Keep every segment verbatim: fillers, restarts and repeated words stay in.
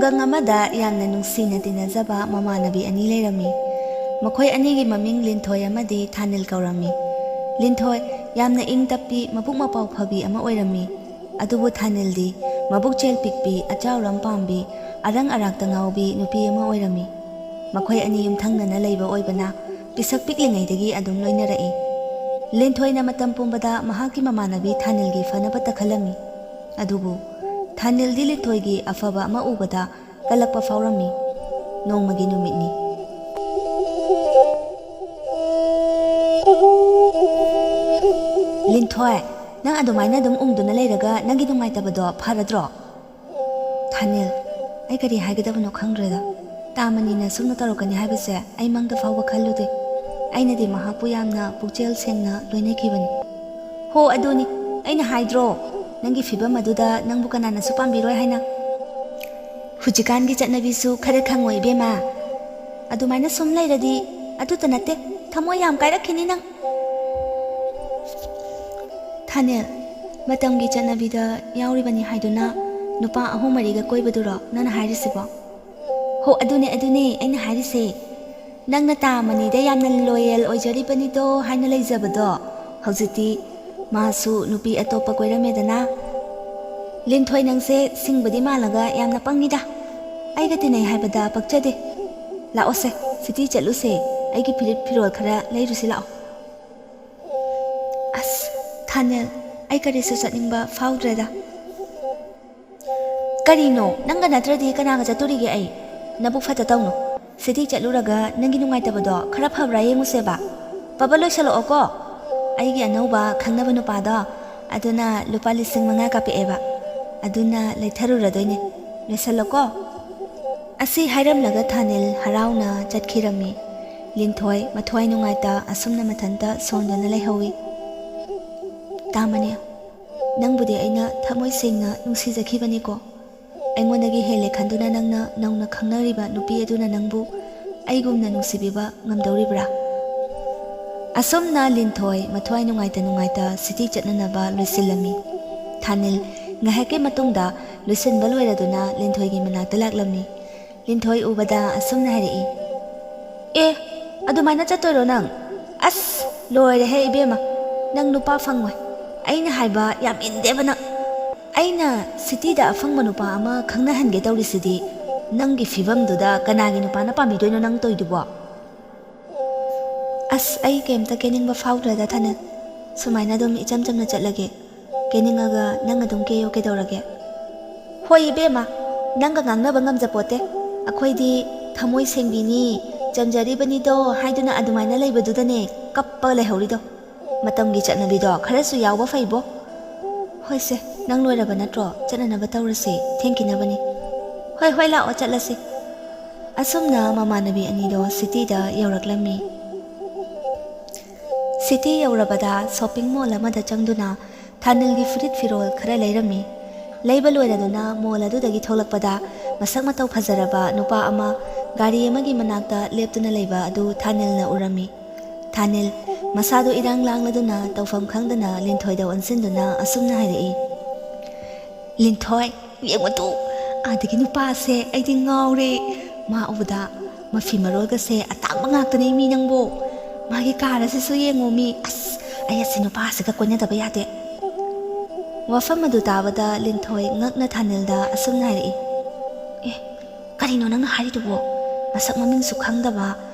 ꯈꯨꯡꯒꯪ ꯑꯃꯗ ꯌꯥꯝꯅ ꯅꯨꯡꯁꯤꯅ ꯇꯤꯟꯅꯖꯕ ꯃꯃꯥꯟꯅꯕꯤ ꯑꯅꯤ ꯂꯩꯔꯝꯃꯤ꯫ ꯃꯈꯣꯏ ꯑꯅꯤꯒꯤ ꯃꯃꯤꯡ ꯂꯤꯟꯊꯣꯏ ꯑꯃꯗꯤ ꯊꯥꯅꯤꯜ ꯀꯧꯔꯝꯃꯤ꯫ ꯂꯤꯟꯊꯣꯏ ꯌꯥꯝꯅ ꯏꯪ ꯇꯞꯄꯤ, ꯃꯕꯨꯛ ꯃꯄꯥꯎ ꯐꯕꯤ ꯑꯃ ꯑꯣꯏꯔꯝꯃꯤ꯫ ꯑꯗꯨꯕꯨ ꯊꯥꯅꯤꯜꯗꯤ ꯃꯕꯨꯛ ꯆꯦꯜ ꯄꯤꯛꯄꯤ, ꯑꯆꯥꯎꯔꯝ ꯄꯥꯝꯕꯤ, ꯑꯔꯪ ꯑꯔꯥꯛꯇ ꯉꯥꯎꯕꯤ ꯅꯨꯄꯤ ꯑꯃ ꯑꯣꯏꯔꯝꯃꯤ꯫ ꯃꯈꯣꯏ ꯑꯅꯤ ꯌꯨꯝꯊꯪꯅꯅ ꯂꯩꯕ ꯑꯣꯏꯕꯅ ꯄꯤꯁꯛ ꯄꯤꯛꯂꯤꯉꯩꯗꯒꯤ ꯑꯗꯨꯝ ꯂꯣꯏꯅꯔꯛꯏ꯫ ꯂꯤꯟꯊꯣꯏꯅ ꯃꯇꯝ ꯄꯨꯝꯕꯗ ꯃꯍꯥꯛꯀꯤ ꯃꯃꯥꯟꯅꯕꯤ ꯊꯥꯅꯤꯜꯒꯤ ꯐꯅꯕꯇ ꯈꯜꯂꯝꯃꯤ꯫ ꯑꯗꯨꯕꯨ ꯊꯥꯅꯤꯜꯗꯤ ꯂꯤꯟꯊꯣꯏꯒꯤ ꯑꯐꯕ ꯑꯃ ꯎꯕꯗ ꯀꯜꯂꯛꯄ ꯐꯥꯎꯔꯝꯃꯤ꯫ ꯅꯣꯡꯃꯒꯤ ꯅꯨꯃꯤꯠꯅꯤ꯫ ꯂꯤꯟꯊꯣꯏ, ꯅꯪ ꯑꯗꯨꯃꯥꯏꯅ ꯑꯗꯨꯝ ꯎꯪꯗꯨꯅ ꯂꯩꯔꯒ ꯅꯪꯒꯤ ꯅꯨꯡꯉꯥꯏꯇꯕꯗꯣ ꯐꯔꯗ꯭ꯔꯣ? ꯊꯥꯅꯤꯜ, ꯑꯩ ꯀꯔꯤ ꯍꯥꯏꯒꯗꯕꯅꯣ ꯈꯪꯗ꯭ꯔꯦꯗ꯫ ꯇꯥ ꯃꯅꯤꯅ ꯁꯨꯝꯅ ꯇꯧꯔꯛꯀꯅꯤ ꯍꯥꯏꯕꯁꯦ ꯑꯩ ꯃꯪꯗ ꯐꯥꯎꯕ ꯈꯜꯂꯨꯗꯦ꯫ ꯑꯩꯅꯗꯤ ꯃꯍꯥꯛꯄꯨ ꯌꯥꯝꯅ ꯄꯨꯛꯆꯦꯜ ꯁꯦꯡꯅ ꯂꯣꯏꯅꯈꯤꯕꯅꯤ꯫ ꯍꯣ, ꯑꯗꯨꯅꯤ ꯑꯩꯅ ꯍꯥꯏꯗ꯭ꯔꯣ, ꯅꯪꯒꯤ ꯐꯤꯕꯝ ꯑꯗꯨꯗ ꯅꯪꯕꯨ ꯀꯅꯥꯅꯁꯨ ꯄꯥꯝꯕꯤꯔꯣꯏ ꯍꯥꯏꯅ꯫ ꯍꯧꯖꯤꯛꯀꯥꯟꯒꯤ ꯆꯠꯅꯕꯤꯁꯨ ꯈꯔ ꯈꯪꯉꯣ ꯏꯕꯦꯝꯃ꯫ ꯑꯗꯨꯃꯥꯏꯅ ꯁꯨꯝ ꯂꯩꯔꯗꯤ ꯑꯗꯨꯇ ꯅꯠꯇꯦ, ꯊꯃꯣꯏ ꯌꯥꯝ ꯀꯥꯏꯔꯛꯈꯤꯅꯤ ꯅꯪ꯫ ꯊꯥꯅꯤꯜ, ꯃꯇꯝꯒꯤ ꯆꯠꯅꯕꯤꯗ ꯌꯥꯎꯔꯤꯕꯅꯤ ꯍꯥꯏꯗꯨꯅ ꯅꯨꯄꯥ ꯑꯍꯨꯝ ꯃꯔꯤꯒ ꯀꯣꯏꯕꯗꯨꯔꯣ ꯅꯪꯅ ꯍꯥꯏꯔꯤꯁꯤꯕꯣ? ꯍꯣ, ꯑꯗꯨꯅꯦ, ꯑꯗꯨꯅꯦ ꯑꯩꯅ ꯍꯥꯏꯔꯤꯁꯦ꯫ ꯅꯪꯅ ꯇꯥ ꯃꯅꯤꯗ ꯌꯥꯝꯅ ꯂꯣꯌꯦꯜ ꯑꯣꯏꯖꯔꯤꯕꯅꯤꯗꯣ ꯍꯥꯏꯅ ꯂꯩꯖꯕꯗꯣ, ꯍꯧꯖꯤꯛꯇꯤ ꯃꯥꯁꯨ ꯅꯨꯄꯤ ꯑꯇꯣꯞꯄ ꯀꯣꯏꯔꯝꯃꯦꯗꯅ꯫ ꯂꯤꯟꯊꯣꯏ, ꯅꯪꯁꯦ ꯁꯤꯡꯕꯗꯤ ꯃꯥꯜꯂꯒ ꯌꯥꯝꯅ ꯄꯪꯉꯤꯗ꯫ ꯑꯩꯒ ꯇꯤꯟꯅꯩ ꯍꯥꯏꯕꯗ ꯄꯛꯆꯗꯦ꯫ ꯂꯥꯛꯑꯣꯁꯦ, ꯁꯤꯇꯤ ꯆꯠꯂꯨꯁꯦ, ꯑꯩꯒꯤ ꯐꯨꯔꯤꯠ ꯐꯤꯔꯣꯜ ꯈꯔ ꯂꯩꯔꯨꯁꯤ ꯂꯥꯛꯑꯣ꯫ ꯑꯁ, ꯊꯥꯅꯤꯜ, ꯑꯩ ꯀꯔꯤꯁꯨ ꯆꯠꯅꯤꯡꯕ ꯐꯥꯎꯗ꯭ꯔꯦꯗ꯫ ꯀꯔꯤꯅꯣ, ꯅꯪꯒ ꯅꯠꯇ꯭ꯔꯗꯤ ꯀꯅꯥꯒ ꯆꯠꯇꯣꯔꯤꯒꯦ ꯑꯩ? ꯅꯕꯨꯛ ꯐꯠꯇ ꯇꯧꯅꯨ꯫ ꯁꯤꯇꯤ ꯆꯠꯂꯨꯔꯒ ꯅꯪꯒꯤ ꯅꯨꯡꯉꯥꯏꯇꯕꯗꯣ ꯈꯔ ꯐꯕ꯭ꯔꯥ ꯌꯦꯡꯉꯨꯁꯦꯕ꯫ ꯕꯕꯥ, ꯂꯣꯏꯁꯜꯂꯛꯑꯣꯀꯣ꯫ ꯑꯩꯒꯤ ꯑꯅꯧꯕ ꯈꯪꯅꯕ ꯅꯨꯄꯥꯗꯣ, ꯑꯗꯨꯅ ꯂꯨꯄꯥ ꯂꯤꯁꯤꯡ ꯃꯉꯥ ꯀꯥꯞꯄꯛꯑꯦꯕ꯫ ꯑꯗꯨꯅ ꯂꯩꯊꯔꯨꯔꯗꯣꯏꯅꯦ꯫ ꯂꯣꯏꯁꯜꯂꯣꯀꯣ꯫ ꯑꯁꯤ ꯍꯥꯏꯔꯝꯂꯒ ꯊꯥꯅꯤꯜ ꯍꯔꯥꯎꯅ ꯆꯠꯈꯤꯔꯝꯃꯤ꯫ ꯂꯤꯟꯊꯣꯏ ꯃꯊ꯭ꯋꯥꯏ ꯅꯨꯡꯉꯥꯏꯇ ꯑꯁꯨꯝꯅ ꯃꯊꯟꯇ ꯁꯣꯟꯗꯨꯅ ꯂꯩꯍꯧꯏ꯫ ꯇꯥ ꯃꯅꯤ, ꯅꯪꯕꯨꯗꯤ ꯑꯩꯅ ꯊꯃꯣꯏ ꯁꯦꯡꯅ ꯅꯨꯡꯁꯤꯖꯈꯤꯕꯅꯤꯀꯣ꯫ ꯑꯩꯉꯣꯟꯗꯒꯤ ꯍꯦꯜꯂꯦ ꯈꯟꯗꯨꯅ ꯅꯪꯅ ꯅꯧꯅ ꯈꯪꯅꯔꯤꯕ ꯅꯨꯄꯤ ꯑꯗꯨꯅ ꯅꯪꯕꯨ ꯑꯩꯒꯨꯝꯅ ꯅꯨꯡꯁꯤꯕꯤꯕ ꯉꯝꯗꯧꯔꯤꯕ꯭ꯔꯥ? ꯑꯁꯨꯝꯅ ꯂꯤꯟꯊꯣꯏ ꯃꯊ꯭ꯋꯥꯏ ꯅꯨꯡꯉꯥꯏꯇ ꯅꯨꯡꯉꯥꯏꯇ ꯁꯤꯇꯤ ꯆꯠꯅꯅꯕ ꯂꯣꯏꯁꯤꯜꯂꯝꯃꯤ꯫ ꯊꯥꯅꯤꯜ ꯉꯥꯏꯍꯥꯛꯀꯤ ꯃꯇꯨꯡꯗ ꯂꯣꯏꯁꯤꯟꯕ ꯂꯣꯏꯔꯗꯨꯅ ꯂꯤꯟꯊꯣꯏꯒꯤ ꯃꯅꯥꯛꯇ ꯂꯥꯛꯂꯝꯃꯤ꯫ ꯂꯤꯟꯊꯣꯏ ꯎꯕꯗ ꯑꯁꯨꯝꯅ ꯍꯥꯏꯔꯛꯏ, "ꯑꯦ, ꯑꯗꯨꯃꯥꯏꯅ ꯆꯠꯇꯣꯏꯔꯣ ꯅꯪ? ꯑꯁ, ꯂꯣꯏꯔꯦꯍꯦ ꯏꯕꯦꯝꯃ, ꯅꯪ ꯅꯨꯄꯥ ꯐꯪꯉꯣꯏ꯫ ꯑꯩꯅ ꯍꯥꯏꯕ ꯌꯥꯝ ꯏꯟꯗꯦꯕ ꯅꯪ꯫ ꯑꯩꯅ ꯁꯤꯇꯤꯗ ꯑꯐꯪꯕ ꯅꯨꯄꯥ ꯑꯃ ꯈꯪꯅꯍꯟꯒꯦ ꯇꯧꯔꯤꯁꯤꯗꯤ, ꯅꯪꯒꯤ ꯐꯤꯕꯝꯗꯨꯗ ꯀꯅꯥꯒꯤ ꯅꯨꯄꯥꯅ ꯄꯥꯝꯕꯤꯗꯣꯏꯅꯣ ꯅꯪ ꯇꯧꯏꯗꯨꯕꯣ?" "ꯑꯁ, ꯑꯩ ꯀꯩꯝꯇ ꯀꯦꯅꯤꯡꯕ ꯐꯥꯎꯗ꯭ꯔꯦꯗ ꯊꯥꯅꯤꯜ꯫ ꯁꯨꯃꯥꯏꯅ ꯑꯗꯨꯝ ꯏꯆꯝ ꯆꯝꯅ ꯆꯠꯂꯒꯦ꯫ ꯀꯦꯅꯤꯡꯉꯒ ꯅꯪ ꯑꯗꯨꯝ ꯀꯦꯌꯣ ꯀꯩꯗꯧꯔꯒꯦ?" "ꯍꯣꯏ ꯏꯕꯦꯝꯃ, ꯅꯪꯒ ꯉꯥꯡꯅꯕ ꯉꯝꯖꯄꯣꯠꯇꯦ꯫ ꯑꯩꯈꯣꯏꯗꯤ ꯊꯃꯣꯏ ꯁꯦꯡꯕꯤꯅꯤ, ꯆꯝꯖꯔꯤꯕꯅꯤꯗꯣ ꯍꯥꯏꯗꯨꯅ ꯑꯗꯨꯃꯥꯏꯅ ꯂꯩꯕꯗꯨꯗꯅꯦ ꯀꯞꯄꯒ ꯂꯩꯍꯧꯔꯤꯗꯣ꯫ ꯃꯇꯝꯒꯤ ꯆꯠꯅꯕꯤꯗꯣ ꯈꯔꯁꯨ ꯌꯥꯎꯕ ꯐꯩꯕꯣ꯫ ꯍꯣꯏꯁꯦ, ꯅꯪ ꯂꯣꯏꯔꯕ ꯅꯠꯇ꯭ꯔꯣ? ꯆꯠꯅꯅꯕ ꯇꯧꯔꯁꯤ, ꯊꯦꯡꯈꯤꯅꯕꯅꯤ꯫ ꯍꯣꯏ, ꯍꯣꯏ, ꯂꯥꯛꯑꯣ, ꯆꯠꯂꯁꯤ꯫" ꯑꯁꯨꯝꯅ ꯃꯃꯥꯟꯅꯕꯤ ꯑꯅꯤꯗꯣ ꯁꯤꯇꯤꯗ ꯌꯧꯔꯛꯂꯝꯃꯤ꯫ ꯁꯤꯇꯤ ꯌꯧꯔꯕꯗ ꯁꯣꯞꯄꯤꯡ ꯃꯣꯜ ꯑꯃꯗ ꯆꯪꯗꯨꯅ ꯊꯥꯅꯤꯜꯒꯤ ꯐꯨꯔꯤꯠ ꯐꯤꯔꯣꯜ ꯈꯔ ꯂꯩꯔꯝꯃꯤ꯫ ꯂꯩꯕ ꯂꯣꯏꯔꯗꯨꯅ ꯃꯣꯜ ꯑꯗꯨꯗꯒꯤ ꯊꯣꯛꯂꯛꯄꯗ ꯃꯁꯛ ꯃꯇꯧ ꯐꯖꯔꯕ ꯅꯨꯄꯥ ꯑꯃ ꯒꯥꯔꯤ ꯑꯃꯒꯤ ꯃꯅꯥꯛꯇ ꯂꯦꯞꯇꯨꯅ ꯂꯩꯕ ꯑꯗꯨ ꯊꯥꯅꯤꯜꯅ ꯎꯔꯝꯃꯤ꯫ ꯊꯥꯅꯤꯜ ꯃꯁꯥꯗꯨ ꯏꯔꯥꯡ ꯂꯥꯡꯂꯗꯨꯅ ꯇꯧꯐꯝ ꯈꯪꯗꯅ ꯂꯤꯟꯊꯣꯏꯗ ꯑꯣꯟꯁꯤꯟꯗꯨꯅ ꯑꯁꯨꯝꯅ ꯍꯥꯏꯔꯛꯏ, "ꯂꯤꯟꯊꯣꯏ, ꯌꯦꯡꯉꯨ ꯇꯨ, ꯑꯥꯗꯒꯤ ꯅꯨꯄꯥꯁꯦ ꯑꯩꯗꯤ ꯉꯥꯎꯔꯦ꯫ ꯃꯥ ꯎꯕꯗ ꯃꯐꯤ ꯃꯔꯣꯜꯒꯁꯦ ꯑꯇꯥꯡꯕ ꯉꯥꯛꯇꯅꯦ ꯃꯤ ꯅꯪꯕꯣ꯫ ꯃꯥꯒꯤ ꯀꯥꯔ ꯑꯁꯤꯁꯨ ꯌꯦꯡꯉꯣ ꯃꯤ, ꯑꯁ, ꯑꯩ ꯑꯁꯤ ꯅꯨꯄꯥꯁꯤꯒ ꯀꯣꯏꯅꯗꯕ ꯌꯥꯗꯦ꯫" ꯋꯥꯐꯝ ꯑꯗꯨ ꯇꯥꯕꯗ ꯂꯤꯟꯊꯣꯏ ꯉꯛꯅ ꯊꯥꯅꯤꯜꯗ ꯑꯁꯨꯝꯅ ꯍꯥꯏꯔꯛꯏ, "ꯑꯦ, ꯀꯔꯤꯅꯣ ꯅꯪꯅ ꯍꯥꯏꯔꯤꯗꯨꯕꯣ? ꯃꯁꯛ ꯃꯃꯤꯡꯁꯨ ꯈꯪꯗꯕ,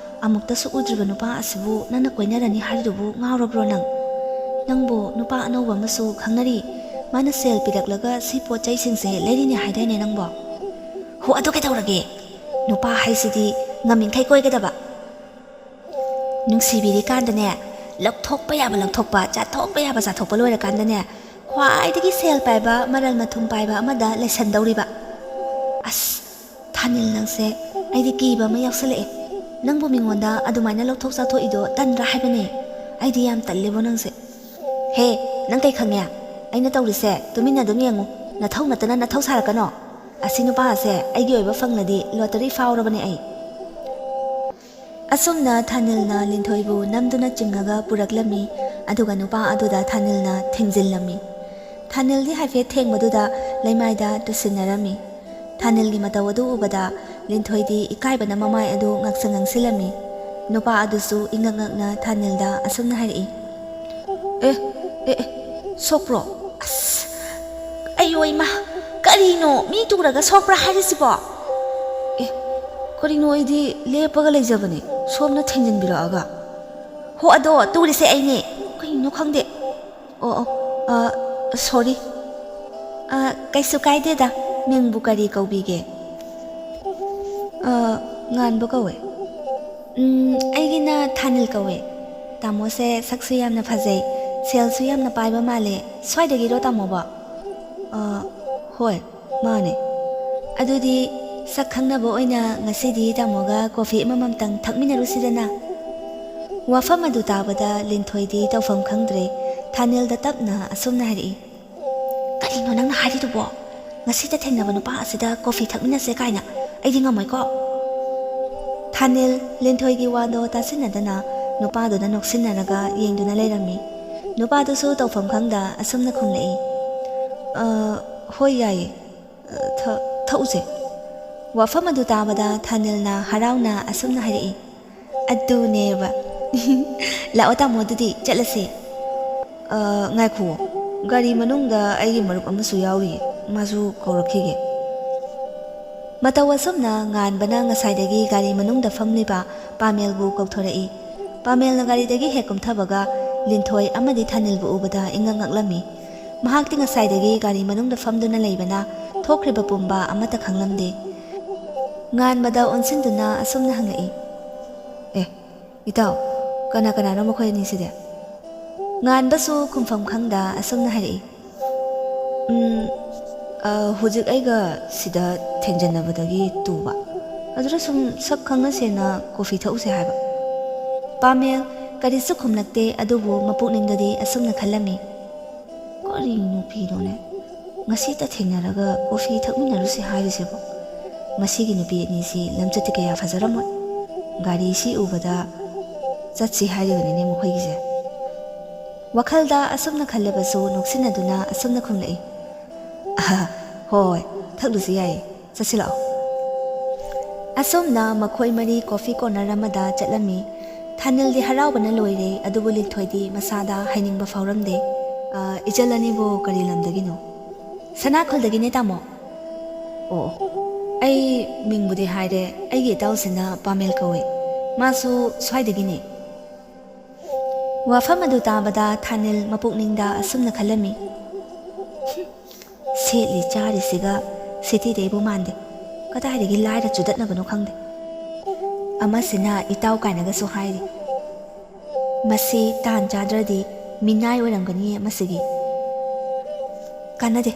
ꯑꯃꯨꯛꯇꯁꯨ ꯎꯗ꯭ꯔꯤꯕ ꯅꯨꯄꯥ ꯑꯁꯤꯕꯨ ꯅꯪꯅ ꯀꯣꯏꯅꯔꯅꯤ ꯍꯥꯏꯔꯤꯗꯨꯕꯨ ꯉꯥꯎꯔꯕ꯭ꯔꯣ ꯅꯪ? ꯅꯪꯕꯨ ꯅꯨꯄꯥ ꯑꯅꯧꯕ ꯑꯃꯁꯨ ꯈꯪꯅꯔꯤ꯫ ꯃꯥꯅ ꯁꯦꯜ ꯄꯤꯔꯛꯂꯒ ꯁꯤ ꯄꯣꯠ ꯆꯩꯁꯤꯡꯁꯦ ꯂꯩꯔꯤꯅꯦ ꯍꯥꯏꯗꯥꯏꯅꯦ ꯅꯪꯕꯣ?" "ꯍꯣ, ꯑꯗꯨ ꯀꯩꯗꯧꯔꯒꯦ? ꯅꯨꯄꯥ ꯍꯥꯏꯁꯤꯗꯤ ꯉꯝꯃꯤꯈꯩ ꯀꯣꯏꯒꯗꯕ꯫ ꯅꯨꯡꯁꯤꯕꯤꯔꯤꯀꯥꯟꯗꯅꯦ, ꯂꯧꯊꯣꯛꯄ ꯌꯥꯕ ꯂꯧꯊꯣꯛꯄ, ꯆꯥꯊꯣꯛꯄ ꯌꯥꯕ ꯆꯥꯊꯣꯛꯄ ꯂꯣꯏꯔꯀꯥꯟꯗꯅꯦ, ꯈ꯭ꯋꯥꯏꯗꯒꯤ ꯁꯦꯜ ꯄꯥꯏꯕ, ꯃꯔꯜ ꯃꯊꯨꯝ ꯄꯥꯏꯕ ꯑꯃꯗ ꯂꯩꯁꯟꯗꯧꯔꯤꯕ꯫" "ꯑꯁ, ꯊꯥꯅꯤꯜ ꯅꯪꯁꯦ, ꯑꯩꯗꯤ ꯀꯤꯕ ꯑꯃ ꯌꯥꯎꯁꯜꯂꯛꯑꯦ꯫ ꯅꯪꯕꯨ ꯃꯤꯉꯣꯟꯗ ꯑꯗꯨꯃꯥꯏꯅ ꯂꯧꯊꯣꯛ ꯆꯥꯊꯣꯛꯏꯗꯣ ꯇꯟꯗ꯭ꯔꯥ ꯍꯥꯏꯕꯅꯦ? ꯑꯩꯗꯤ ꯌꯥꯝ ꯇꯜꯂꯦꯕꯣ ꯅꯪꯁꯦ꯫" "ꯍꯦ, ꯅꯪ ꯀꯩ ꯈꯪꯉꯦ? ꯑꯩꯅ ꯇꯧꯔꯤꯁꯦ ꯇꯨꯃꯤꯟꯅ ꯑꯗꯨꯝ ꯌꯦꯡꯉꯨ꯫ ꯅꯊꯧ ꯅꯠꯇꯅ ꯅꯊꯧ ꯁꯥꯔꯛꯀꯅꯣ꯫ ꯑꯁꯤ ꯅꯨꯄꯥ ꯑꯁꯦ ꯑꯩꯒꯤ ꯑꯣꯏꯕ ꯐꯪꯂꯗꯤ ꯂꯣꯇꯔꯤ ꯐꯥꯎꯔꯕꯅꯦ ꯑꯩ꯫" ꯑꯁꯨꯝꯅ ꯊꯥꯅꯤꯜꯅ ꯂꯤꯟꯊꯣꯏꯕꯨ ꯅꯝꯗꯨꯅ ꯆꯤꯡꯉꯒ ꯄꯨꯔꯛꯂꯝꯃꯤ, ꯑꯗꯨꯒ ꯅꯨꯄꯥ ꯑꯗꯨꯗ ꯊꯥꯅꯤꯜꯅ ꯊꯦꯡꯖꯤꯜꯂꯝꯃꯤ꯫ ꯊꯥꯅꯤꯜꯗꯤ ꯍꯥꯏꯐꯦꯠ ꯊꯦꯡꯕꯗꯨꯗ ꯂꯩꯃꯥꯏꯗ ꯇꯨꯁꯤꯟꯅꯔꯝꯃꯤ꯫ ꯊꯥꯅꯤꯜꯒꯤ ꯃꯇꯧ ꯑꯗꯨ ꯎꯕꯗ ꯂꯤꯟꯊꯣꯏꯗꯤ ꯏꯀꯥꯏꯕꯅ ꯃꯃꯥꯏ ꯑꯗꯨ ꯉꯥꯛꯁꯪ ꯉꯥꯡꯁꯤꯜꯂꯝꯃꯤ꯫ ꯅꯨꯄꯥ ꯑꯗꯨꯁꯨ ꯏꯉꯛ ꯉꯛꯅ ꯊꯥꯅꯤꯜꯗ ꯑꯁꯨꯝꯅ ꯍꯥꯏꯔꯛꯏ, "ꯑꯦ, ꯑꯦ, ꯑꯦ, ꯁꯣꯛꯄ꯭ꯔꯣ? ꯑꯁ, ꯑꯌꯣ ꯏꯃꯥ, ꯀꯔꯤꯅꯣ ꯃꯤ ꯇꯨꯔꯒ ꯁꯣꯛꯄ꯭ꯔꯥ ꯍꯥꯏꯔꯤꯁꯤꯕꯣ? ꯑꯦ, ꯀꯔꯤꯅꯣ, ꯑꯩꯗꯤ ꯂꯦꯞꯄꯒ ꯂꯩꯖꯕꯅꯦ, ꯁꯣꯝꯅ ꯊꯦꯡꯖꯤꯟꯕꯤꯔꯛꯑꯒ꯫ ꯍꯣ, ꯑꯗꯣ ꯇꯨꯔꯤꯁꯦ ꯑꯩꯅꯦ, ꯀꯩꯅꯣ ꯈꯪꯗꯦ꯫ ꯑꯣ, ꯑꯣ, ꯑ, ꯁꯣꯔꯤ꯫ ꯑ, ꯀꯩꯁꯨ ꯀꯥꯏꯗꯦꯗ꯫ ꯃꯤꯡꯕꯨ ꯀꯔꯤ ꯀꯧꯕꯤꯒꯦ?" "ꯑ, ꯉꯥꯟꯕ ꯀꯧꯋꯦ꯫" "ꯎꯝ, ꯑꯩꯒꯤꯅ ꯊꯥꯅꯤꯜ ꯀꯧꯋꯦ꯫ ꯇꯥꯃꯣꯁꯦ ꯁꯛꯁꯨ ꯌꯥꯝꯅ ꯐꯖꯩ, ꯁꯦꯜꯁꯨ ꯌꯥꯝꯅ ꯄꯥꯏꯕ ꯃꯥꯜꯂꯦ꯫ ꯁ꯭ꯋꯥꯏꯗꯒꯤꯔꯣ ꯇꯥꯃꯣꯕꯣ?" "ꯑ, ꯍꯣꯏ, ꯃꯥꯅꯦ꯫" "ꯑꯗꯨꯗꯤ ꯁꯛ ꯈꯪꯅꯕ ꯑꯣꯏꯅ ꯉꯁꯤꯗꯤ ꯇꯥꯃꯣꯒ ꯀꯣꯐꯤ ꯑꯃꯃꯝꯇꯪ ꯊꯛꯃꯤꯟꯅꯔꯨꯁꯤꯗꯅ?" ꯋꯥꯐꯝ ꯑꯗꯨ ꯇꯥꯕꯗ ꯂꯤꯟꯊꯣꯏꯗꯤ ꯇꯧꯐꯝ ꯈꯪꯗ꯭ꯔꯦ꯫ ꯊꯥꯅꯤꯜꯗ ꯇꯞꯅ ꯑꯁꯨꯝꯅ ꯍꯥꯏꯔꯛꯏ, "ꯀꯔꯤꯅꯣ ꯅꯪꯅ ꯍꯥꯏꯔꯤꯗꯨꯕꯣ? ꯉꯁꯤꯇ ꯊꯦꯡꯅꯕ ꯅꯨꯄꯥ ꯑꯁꯤꯗ ꯀꯣꯐꯤ ꯊꯛꯃꯤꯟꯅꯁꯦ ꯀꯥꯏꯅ? ꯑꯩꯗꯤ ꯉꯝꯃꯣꯏꯀꯣ꯫" ꯊꯥꯅꯤꯜ ꯂꯤꯟꯊꯣꯏꯒꯤ ꯋꯥꯗꯣ ꯇꯥꯁꯤꯟꯅꯗꯅ ꯅꯨꯄꯥꯗꯨꯗ ꯅꯣꯛꯁꯤꯟꯅꯔꯒ ꯌꯦꯡꯗꯨꯅ ꯂꯩꯔꯝꯃꯤ꯫ ꯅꯨꯄꯥꯗꯨꯁꯨ ꯇꯧꯐꯝ ꯈꯪꯗ ꯑꯁꯨꯝꯅ ꯈꯨꯝꯂꯛꯏ, "ꯑ, ꯍꯣꯏ, ꯌꯥꯏꯌꯦ꯫ ꯑ, ꯊ-, ꯊꯛꯎꯁꯦ꯫" ꯋꯥꯐꯝ ꯑꯗꯨ ꯇꯥꯕꯗ ꯊꯥꯅꯤꯜꯅ ꯍꯔꯥꯎꯅ ꯑꯁꯨꯝꯅ ꯍꯥꯏꯔꯛꯏ, "ꯑꯗꯨꯅꯦꯕ꯫" "ꯂꯥꯛꯑꯣ ꯇꯥꯃꯣ, ꯑꯗꯨꯗꯤ ꯆꯠꯂꯁꯦ꯫" "ꯑ, ꯉꯥꯏꯈꯨꯑꯣ, ꯒꯥꯔꯤ ꯃꯅꯨꯡꯗ ꯑꯩꯒꯤ ꯃꯔꯨꯞ ꯑꯃꯁꯨ ꯌꯥꯎꯔꯤꯌꯦ, ꯃꯥꯁꯨ ꯀꯧꯔꯛꯈꯤꯒꯦ꯫" ꯃꯇꯧ ꯑꯁꯨꯝꯅ ꯉꯥꯟꯕꯅ ꯉꯁꯥꯏꯗꯒꯤ ꯒꯥꯔꯤ ꯃꯅꯨꯡꯗ ꯐꯝꯂꯤꯕ ꯄꯥꯃꯦꯜꯕꯨ ꯀꯧꯊꯣꯔꯛꯏ꯫ ꯄꯥꯃꯦꯜꯅ ꯒꯥꯔꯤꯗꯒꯤ ꯍꯦꯛ ꯀꯨꯝꯊꯕꯒ ꯂꯤꯟꯊꯣꯏ ꯑꯃꯗꯤ ꯊꯥꯅꯤꯜꯕꯨ ꯎꯕꯗ ꯏꯉꯛ ꯉꯛꯂꯝꯃꯤ꯫ ꯃꯍꯥꯛꯇꯤ ꯉꯁꯥꯏꯗꯒꯤ ꯒꯥꯔꯤ ꯃꯅꯨꯡꯗ ꯐꯝꯗꯨꯅ ꯂꯩꯕꯅ ꯊꯣꯛꯈ꯭ꯔꯤꯕ ꯄꯨꯝꯕ ꯑꯃꯠꯇ ꯈꯪꯂꯝꯗꯦ꯫ ꯉꯥꯟꯕꯗ ꯑꯣꯟꯁꯤꯟꯗꯨꯅ ꯑꯁꯨꯝꯅ ꯍꯪꯂꯛꯏ, "ꯑꯦ, ꯏꯇꯥꯎ, ꯀꯅꯥ ꯀꯅꯥꯅꯣ ꯃꯈꯣꯏ ꯑꯅꯤꯁꯤꯗꯤ?" ꯉꯥꯟꯕꯁꯨ ꯈꯨꯝꯐꯝ ꯈꯪꯗ ꯑꯁꯨꯝꯅ ꯍꯥꯏꯔꯛꯏ, "ꯎꯝ, ꯑ, ꯍꯧꯖꯤꯛ ꯑꯩꯒ ꯁꯤꯗ ꯊꯦꯡꯖꯟꯅꯕꯗꯒꯤ ꯇꯨꯕ꯫ ꯑꯗꯨꯗ ꯁꯨꯝ ꯁꯛ ꯈꯪꯅꯁꯦꯅ ꯀꯣꯐꯤ ꯊꯛꯎꯁꯦ ꯍꯥꯏꯕ꯫" ꯄꯥꯃꯦꯜ ꯀꯔꯤꯁꯨ ꯈꯨꯝꯂꯛꯇꯦ, ꯑꯗꯨꯕꯨ ꯃꯄꯨꯛꯅꯤꯡꯗꯗꯤ ꯑꯁꯨꯝꯅ ꯈꯜꯂꯝꯃꯤ, "ꯀꯔꯤ ꯅꯨꯄꯤꯅꯣꯅꯦ? ꯉꯁꯤꯇ ꯊꯦꯡꯅꯔꯒ ꯀꯣꯐꯤ ꯊꯛꯃꯤꯟꯅꯔꯨꯁꯦ ꯍꯥꯏꯔꯤꯁꯤꯕꯣ? ꯃꯁꯤꯒꯤ ꯅꯨꯄꯤ ꯑꯅꯤꯁꯤ ꯂꯝꯆꯠꯇꯤ ꯀꯌꯥ ꯐꯖꯔꯝꯃꯣꯏ꯫ ꯒꯥꯔꯤꯁꯤ ꯎꯕꯗ ꯆꯠꯁꯤ ꯍꯥꯏꯔꯤꯕꯅꯤꯅꯦ ꯃꯈꯣꯏꯒꯤꯁꯦ꯫" ꯋꯥꯈꯜꯗ ꯑꯁꯨꯝꯅ ꯈꯜꯂꯕꯁꯨ ꯅꯣꯛꯁꯤꯟꯅꯗꯨꯅ ꯑꯁꯨꯝꯅ ꯈꯨꯝꯂꯛꯏ, ꯍꯣꯏ, ꯊꯛꯂꯨꯁꯤ ꯌꯥꯏꯌꯦ꯫ ꯆꯠꯁꯤ ꯂꯥꯛꯑꯣ꯫ ꯑꯁꯨꯝꯅ ꯃꯈꯣꯏ ꯃꯔꯤ ꯀꯣꯐꯤ ꯀꯣꯔꯅꯔ ꯑꯃꯗ ꯆꯠꯂꯝꯃꯤ꯫ ꯊꯥꯅꯤꯜꯗꯤ ꯍꯔꯥꯎꯕꯅ ꯂꯣꯏꯔꯦ, ꯑꯗꯨꯕꯨ ꯂꯤꯟꯊꯣꯏꯗꯤ ꯃꯁꯥꯗ ꯍꯥꯏꯅꯤꯡꯕ ꯐꯥꯎꯔꯝꯗꯦ꯫ "ꯑ, ꯏꯆꯜ ꯑꯅꯤꯕꯨ ꯀꯔꯤ ꯂꯝꯗꯒꯤꯅꯣ?" "ꯁꯅꯥꯈꯣꯜꯗꯒꯤꯅꯦ, ꯇꯥꯃꯣ"꯫ "ꯑꯣ, ꯑꯩ ꯃꯤꯡꯕꯨꯗꯤ ꯍꯥꯏꯔꯦ, ꯑꯩꯒꯤ ꯏꯇꯥꯎꯁꯤꯅ ꯄꯥꯃꯦꯜ ꯀꯧꯏ꯫ ꯃꯥꯁꯨ ꯁ꯭ꯋꯥꯏꯗꯒꯤꯅꯦ"꯫ ꯋꯥꯐꯝ ꯑꯗꯨ ꯇꯥꯕꯗ ꯊꯥꯅꯤꯜ ꯃꯄꯨꯛꯅꯤꯡꯗ ꯑꯁꯨꯝꯅ ꯈꯜꯂꯝꯃꯤ, "ꯁꯦꯠꯂꯤ ꯆꯥꯔꯤꯁꯤꯒ ꯁꯤꯇꯤꯗꯩꯕꯨ ꯃꯥꯟꯗꯦ꯫ ꯀꯗꯥꯏꯗꯒꯤ ꯂꯥꯏꯔ ꯆꯨꯗꯠꯅꯕꯅꯣ ꯈꯪꯗꯦ꯫ ꯑꯃꯁꯤꯅ ꯏꯇꯥꯎ ꯀꯥꯏꯅꯒꯁꯨ ꯍꯥꯏꯔꯤ꯫ ꯃꯁꯤ ꯇꯥꯟ ꯆꯥꯗ꯭ꯔꯗꯤ ꯃꯤꯅꯥꯏ ꯑꯣꯏꯔꯝꯒꯅꯤꯌꯦ ꯃꯁꯤꯒꯤ꯫ ꯀꯥꯟꯅꯗꯦ,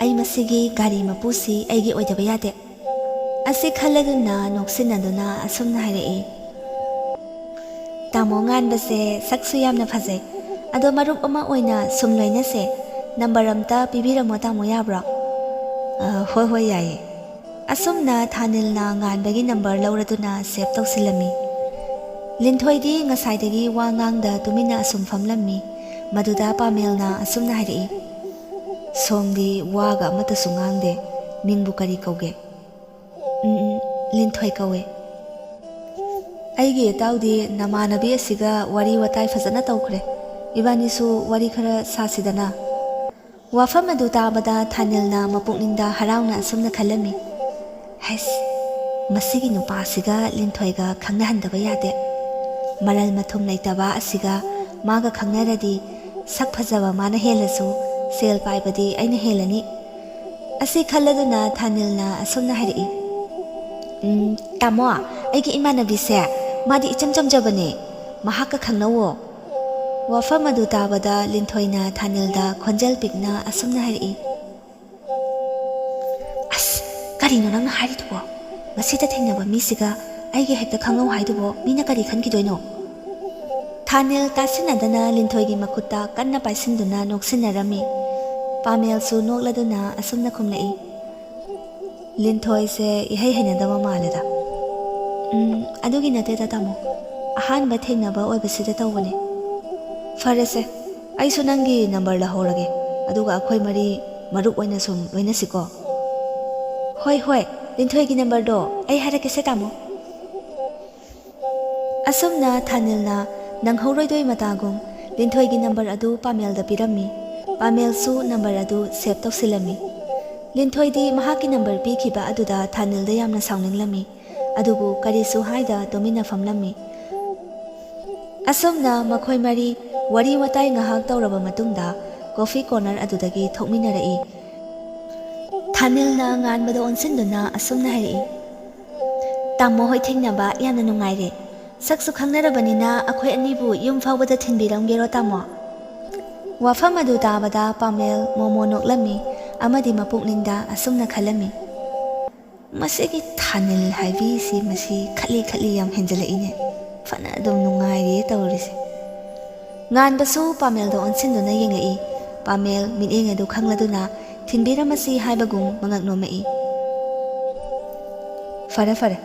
ꯑꯩ ꯃꯁꯤꯒꯤ ꯒꯥꯔꯤ ꯃꯄꯨꯁꯤ ꯑꯩꯒꯤ ꯑꯣꯏꯗꯕ ꯌꯥꯗꯦ"꯫ ꯑꯁꯤ ꯈꯜꯂꯗꯨꯅ ꯅꯣꯛꯁꯤꯟꯅꯗꯨꯅ ꯑꯁꯨꯝꯅ ꯍꯥꯏꯔꯛꯏ, "ꯇꯥꯃꯣ ꯉꯥꯟꯕꯁꯦ ꯁꯛꯁꯨ ꯌꯥꯝꯅ ꯐꯖꯩ꯫ ꯑꯗꯣ ꯃꯔꯨꯞ ꯑꯃ ꯑꯣꯏꯅ ꯁꯨꯝ ꯂꯣꯏꯅꯁꯦ꯫ ꯅꯝꯕꯔ ꯑꯝꯇ ꯄꯤꯕꯤꯔꯝꯃꯣ ꯇꯥꯃꯣ, ꯌꯥꯕ꯭ꯔꯣ?" "ꯑ, ꯍꯣꯏ, ꯍꯣꯏ, ꯌꯥꯏꯌꯦ"꯫ ꯑꯁꯨꯝꯅ ꯊꯥꯅꯤꯜꯅ ꯉꯥꯟꯕꯒꯤ ꯅꯝꯕꯔ ꯂꯧꯔꯗꯨꯅ ꯁꯦꯚ ꯇꯧꯁꯤꯜꯂꯝꯃꯤ꯫ ꯂꯤꯟꯊꯣꯏꯗꯤ ꯉꯁꯥꯏꯗꯒꯤ ꯋꯥ ꯉꯥꯡꯗ ꯇꯨꯃꯤꯟꯅ ꯑꯁꯨꯝ ꯐꯝꯂꯝꯃꯤ꯫ ꯃꯗꯨꯗ ꯄꯥꯃꯦꯜꯅ ꯑꯁꯨꯝꯅ ꯍꯥꯏꯔꯛꯏ, "ꯁꯣꯝꯗꯤ ꯋꯥꯒ ꯑꯃꯠꯇꯁꯨ ꯉꯥꯡꯗꯦ꯫ ꯃꯤꯡꯕꯨ ꯀꯔꯤ ꯀꯧꯒꯦ?" "ꯎꯝ, ꯎꯝ, ꯂꯤꯟꯊꯣꯏ ꯀꯧꯋꯦ꯫ ꯑꯩꯒꯤ ꯏꯇꯥꯎꯗꯤ ꯅꯃꯥꯟꯅꯕꯤ ꯑꯁꯤꯒ ꯋꯥꯔꯤ ꯋꯥꯇꯥꯏ ꯐꯖꯅ ꯇꯧꯈ꯭ꯔꯦ꯫ ꯏꯕꯥꯅꯤꯁꯨ ꯋꯥꯔꯤ ꯈꯔ ꯁꯥꯁꯤꯗꯅ"꯫ ꯋꯥꯐꯝ ꯑꯗꯨ ꯇꯥꯕꯗ ꯊꯥꯅꯤꯜꯅ ꯃꯄꯨꯛꯅꯤꯡꯗ ꯍꯔꯥꯎꯅ ꯑꯁꯨꯝꯅ ꯈꯜꯂꯝꯃꯤ, "ꯍꯩꯁ, ꯃꯁꯤꯒꯤ ꯅꯨꯄꯥꯁꯤꯒ ꯂꯤꯟꯊꯣꯏꯒ ꯈꯪꯅꯍꯟꯗꯕ ꯌꯥꯗꯦ꯫ ꯃꯔꯜ ꯃꯊꯨꯝ ꯂꯩꯇꯕ ꯑꯁꯤꯒ ꯃꯥꯒ ꯈꯪꯅꯔꯗꯤ ꯁꯛ ꯐꯖꯕ ꯃꯥꯅ ꯍꯦꯜꯂꯁꯨ ꯁꯦꯜ ꯄꯥꯏꯕꯗꯤ ꯑꯩꯅ ꯍꯦꯜꯂꯅꯤ"꯫ ꯑꯁꯤ ꯈꯜꯂꯗꯨꯅ ꯊꯥꯅꯤꯜꯅ ꯑꯁꯨꯝꯅ ꯍꯥꯏꯔꯛꯏ, "ꯎꯝ, ꯇꯥꯃꯣ, ꯑꯩꯒꯤ ꯏꯃꯥꯟꯅꯕꯤꯁꯦ, ꯃꯥꯗꯤ ꯏꯆꯝ ꯆꯝꯖꯕꯅꯦ, ꯃꯍꯥꯛꯀ ꯈꯪꯅꯧꯋꯣ"꯫ ꯋꯥꯐꯝ ꯑꯗꯨ ꯇꯥꯕꯗ ꯂꯤꯟꯊꯣꯏꯅ ꯊꯥꯅꯤꯜꯗ ꯈꯣꯟꯖꯦꯜ ꯄꯤꯛꯅ ꯑꯁꯨꯝꯅ ꯍꯥꯏꯔꯛꯏ, "ꯑꯁ, ꯀꯔꯤꯅꯣ ꯅꯪꯅ ꯍꯥꯏꯔꯤꯗꯨꯕꯣ? ꯃꯁꯤꯗ ꯊꯦꯡꯅꯕ ꯃꯤꯁꯤꯒ ꯑꯩꯒ ꯍꯦꯛꯇ ꯈꯪꯅꯧ ꯍꯥꯏꯗꯨꯕꯣ? ꯃꯤꯅ ꯀꯔꯤ ꯈꯟꯈꯤꯗꯣꯏꯅꯣ?" ꯊꯥꯅꯤꯜ ꯇꯥꯁꯤꯟꯅꯗꯅ ꯂꯤꯟꯊꯣꯏꯒꯤ ꯃꯈꯨꯠꯇ ꯀꯟꯅ ꯄꯥꯏꯁꯤꯟꯗꯨꯅ ꯅꯣꯛꯁꯤꯟꯅꯔꯝꯃꯤ꯫ ꯄꯥꯃꯦꯜꯁꯨ ꯅꯣꯛꯂꯗꯨꯅ ꯑꯁꯨꯝꯅ ꯈꯨꯝꯂꯛꯏ, "ꯂꯤꯟꯊꯣꯏꯁꯦ ꯏꯍꯩ ꯍꯩꯅꯗꯕ ꯃꯥꯜꯂꯦꯗ꯫ ꯎꯝ, ꯑꯗꯨꯒꯤ ꯅꯠꯇꯦꯗ ꯇꯥꯃꯣ, ꯑꯍꯥꯟꯕ ꯊꯦꯡꯅꯕ ꯑꯣꯏꯕꯁꯤꯗ ꯇꯧꯕꯅꯦ꯫ ꯐꯔꯦꯁꯦ, ꯑꯩꯁꯨ ꯅꯪꯒꯤ ꯅꯝꯕꯔ ꯂꯧꯍꯧꯔꯒꯦ, ꯑꯗꯨꯒ ꯑꯩꯈꯣꯏ ꯃꯔꯤ ꯃꯔꯨꯞ ꯑꯣꯏꯅ ꯁꯨꯝ ꯂꯣꯏꯅꯁꯤꯀꯣ꯫ ꯍꯣꯏ, ꯍꯣꯏ, ꯂꯤꯟꯊꯣꯏꯒꯤ ꯅꯝꯕꯔꯗꯣ ꯑꯩ ꯍꯥꯏꯔꯛꯀꯦꯁꯦ, ꯇꯥꯃꯣ꯫ ꯑꯁꯨꯝꯅ ꯊꯥꯅꯤꯜꯅ ꯅꯪꯍꯧꯔꯣꯏꯗꯣꯏ ꯃꯇꯥꯒꯨꯝ ꯂꯤꯟꯊꯣꯏꯒꯤ ꯅꯝꯕꯔ ꯑꯗꯨ ꯄꯥꯃꯦꯜꯗ ꯄꯤꯔꯝꯃꯤ꯫ ꯄꯥꯃꯦꯜꯁꯨ ꯅꯝꯕꯔ ꯑꯗꯨ ꯁꯦꯚ ꯇꯧꯁꯤꯜꯂꯝꯃꯤ꯫ ꯂꯤꯟꯊꯣꯏꯗꯤ ꯃꯍꯥꯛꯀꯤ ꯅꯝꯕꯔ ꯄꯤꯈꯤꯕ ꯑꯗꯨꯗ ꯊꯥꯅꯤꯜꯗ ꯌꯥꯝꯅ ꯁꯥꯎꯅꯤꯡꯂꯝꯃꯤ꯫ ꯑꯗꯨꯕꯨ ꯀꯔꯤꯁꯨ ꯍꯥꯏꯗ ꯇꯨꯃꯤꯟꯅ ꯐꯝꯂꯝꯃꯤ꯫ ꯑꯁꯨꯝꯅ ꯃꯈꯣꯏ ꯃꯔꯤ ꯋꯥꯔꯤ ꯋꯥꯇꯥꯏ ꯉꯥꯏꯍꯥꯛ ꯇꯧꯔꯕ ꯃꯇꯨꯡꯗ ꯀꯣꯐꯤ ꯀꯣꯔꯅꯔ ꯑꯗꯨꯗꯒꯤ ꯊꯣꯛꯃꯤꯟꯅꯔꯛꯏ꯫ ꯊꯥꯅꯤꯜꯅ ꯉꯥꯟꯕꯗ ꯑꯣꯟꯁꯤꯟꯗꯨꯅ ꯑꯁꯨꯝꯅ ꯍꯥꯏꯔꯛꯏ, "ꯇꯥꯃꯣ ꯍꯣꯏ ꯊꯦꯡꯅꯕ ꯌꯥꯝꯅ ꯅꯨꯡꯉꯥꯏꯔꯦ꯫ ꯁꯛꯁꯨ ꯈꯪꯅꯔꯕꯅꯤꯅ ꯑꯩꯈꯣꯏ ꯑꯅꯤꯕꯨ ꯌꯨꯝ ꯐꯥꯎꯕꯗ ꯊꯤꯟꯕꯤꯔꯝꯒꯦꯔꯣ, ꯇꯥꯃꯣ?" ꯋꯥꯐꯝ ꯑꯗꯨ ꯇꯥꯕꯗ ꯄꯥꯃꯦꯜ ꯃꯣꯃꯣ ꯅꯣꯛꯂꯝꯃꯤ ꯑꯃꯗꯤ ꯃꯄꯨꯛꯅꯤꯡꯗ ꯑꯁꯨꯝꯅ ꯈꯜꯂꯝꯃꯤ, "ꯃꯁꯤꯒꯤ ꯊꯥꯅꯤꯜ ꯍꯥꯏꯕꯤꯁꯤ ꯃꯁꯤ ꯈꯠꯂꯤ ꯈꯠꯂꯤ ꯌꯥꯝ ꯍꯦꯟꯖꯜꯂꯛꯏꯅꯦ꯫ ꯐꯅ ꯑꯗꯨꯝ ꯅꯨꯡꯉꯥꯏꯔꯤꯌꯦ ꯇꯧꯔꯤꯁꯦ꯫" ꯉꯥꯟꯕꯁꯨ ꯄꯥꯃꯦꯜꯗ ꯑꯣꯟꯁꯤꯟꯗꯨꯅ ꯌꯦꯡꯂꯛꯏ꯫ ꯄꯥꯃꯦꯜ ꯃꯤꯠꯌꯦꯡ ꯑꯗꯨ ꯈꯪꯂꯗꯨꯅ ꯊꯤꯟꯕꯤꯔꯝꯃꯁꯤ ꯍꯥꯏꯕꯒꯨꯝ ꯃꯉꯛ ꯅꯣꯝꯃꯛꯏ꯫ "ꯐꯔꯦ, ꯐꯔꯦ,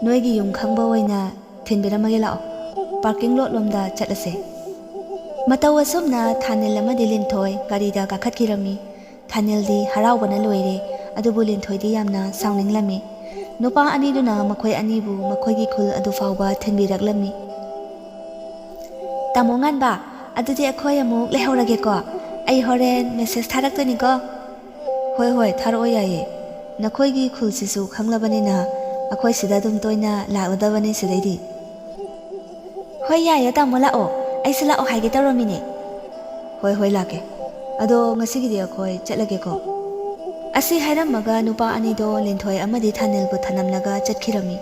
ꯅꯣꯏꯒꯤ ꯌꯨꯝ ꯈꯪꯕ ꯑꯣꯏꯅ ꯊꯤꯟꯕꯤꯔꯝꯃꯒꯦ, ꯂꯥꯛꯑꯣ, ꯄꯥꯔꯀꯤꯡ ꯂꯣꯠ ꯂꯣꯝꯗ ꯆꯠꯂꯁꯦ꯫" ꯃꯇꯧ ꯑꯁꯨꯝꯅ ꯊꯥꯅꯤꯜ ꯑꯃꯗꯤ ꯂꯤꯟꯊꯣꯏ ꯒꯥꯔꯤꯗ ꯀꯥꯈꯠꯈꯤꯔꯝꯃꯤ꯫ ꯊꯥꯅꯤꯜꯗꯤ ꯍꯔꯥꯎꯕꯅ ꯂꯣꯏꯔꯦ, ꯑꯗꯨꯕꯨ ꯂꯤꯟꯊꯣꯏꯗꯤ ꯌꯥꯝꯅ ꯁꯥꯎꯅꯤꯡꯂꯝꯃꯤ꯫ ꯅꯨꯄꯥ ꯑꯅꯤꯗꯨꯅ ꯃꯈꯣꯏ ꯑꯅꯤꯕꯨ ꯃꯈꯣꯏꯒꯤ ꯈꯨꯜ ꯑꯗꯨ ꯐꯥꯎꯕ ꯊꯤꯟꯕꯤꯔꯛꯂꯝꯃꯤ꯫ "ꯇꯥꯃꯣ ꯉꯥꯟꯕ, ꯑꯗꯨꯗꯤ ꯑꯩꯈꯣꯏ ꯑꯃꯨꯛ ꯂꯩꯍꯧꯔꯒꯦꯀꯣ꯫ ꯑꯩ ꯍꯣꯔꯦꯟ ꯃꯦꯁꯦꯖ ꯊꯥꯔꯛꯇꯣꯏꯅꯤꯀꯣ꯫" "ꯍꯣꯏ, ꯍꯣꯏ, ꯊꯥꯔꯛꯑꯣ, ꯌꯥꯏꯌꯦ꯫ ꯅꯈꯣꯏꯒꯤ ꯈꯨꯜꯁꯤꯁꯨ ꯈꯪꯂꯕꯅꯤꯅ ꯑꯩꯈꯣꯏ ꯁꯤꯗ ꯑꯗꯨꯝ ꯇꯣꯏꯅ ꯂꯥꯛꯂꯗꯕꯅꯤ ꯁꯤꯗꯩꯗꯤ꯫" "ꯍꯣꯏ, ꯌꯥꯏꯌꯦ ꯇꯥꯃꯣ, ꯂꯥꯛꯑꯣ꯫ ꯑꯩꯁꯨ ꯂꯥꯛꯑꯣ ꯍꯥꯏꯒꯦ ꯇꯧꯔꯝꯃꯤꯅꯦ꯫" "ꯍꯣꯏ, ꯍꯣꯏ, ꯂꯥꯛꯀꯦ꯫ ꯑꯗꯣ ꯉꯁꯤꯒꯤꯗꯤ ꯑꯩꯈꯣꯏ ꯆꯠꯂꯒꯦꯀꯣ꯫" ꯑꯁꯤ ꯍꯥꯏꯔꯝꯃꯒ ꯅꯨꯄꯥ ꯑꯅꯤꯗꯣ ꯂꯤꯟꯊꯣꯏ ꯑꯃꯗꯤ ꯊꯥꯅꯤꯜꯕꯨ ꯊꯅꯝꯂꯒ ꯆꯠꯈꯤꯔꯝꯃꯤ꯫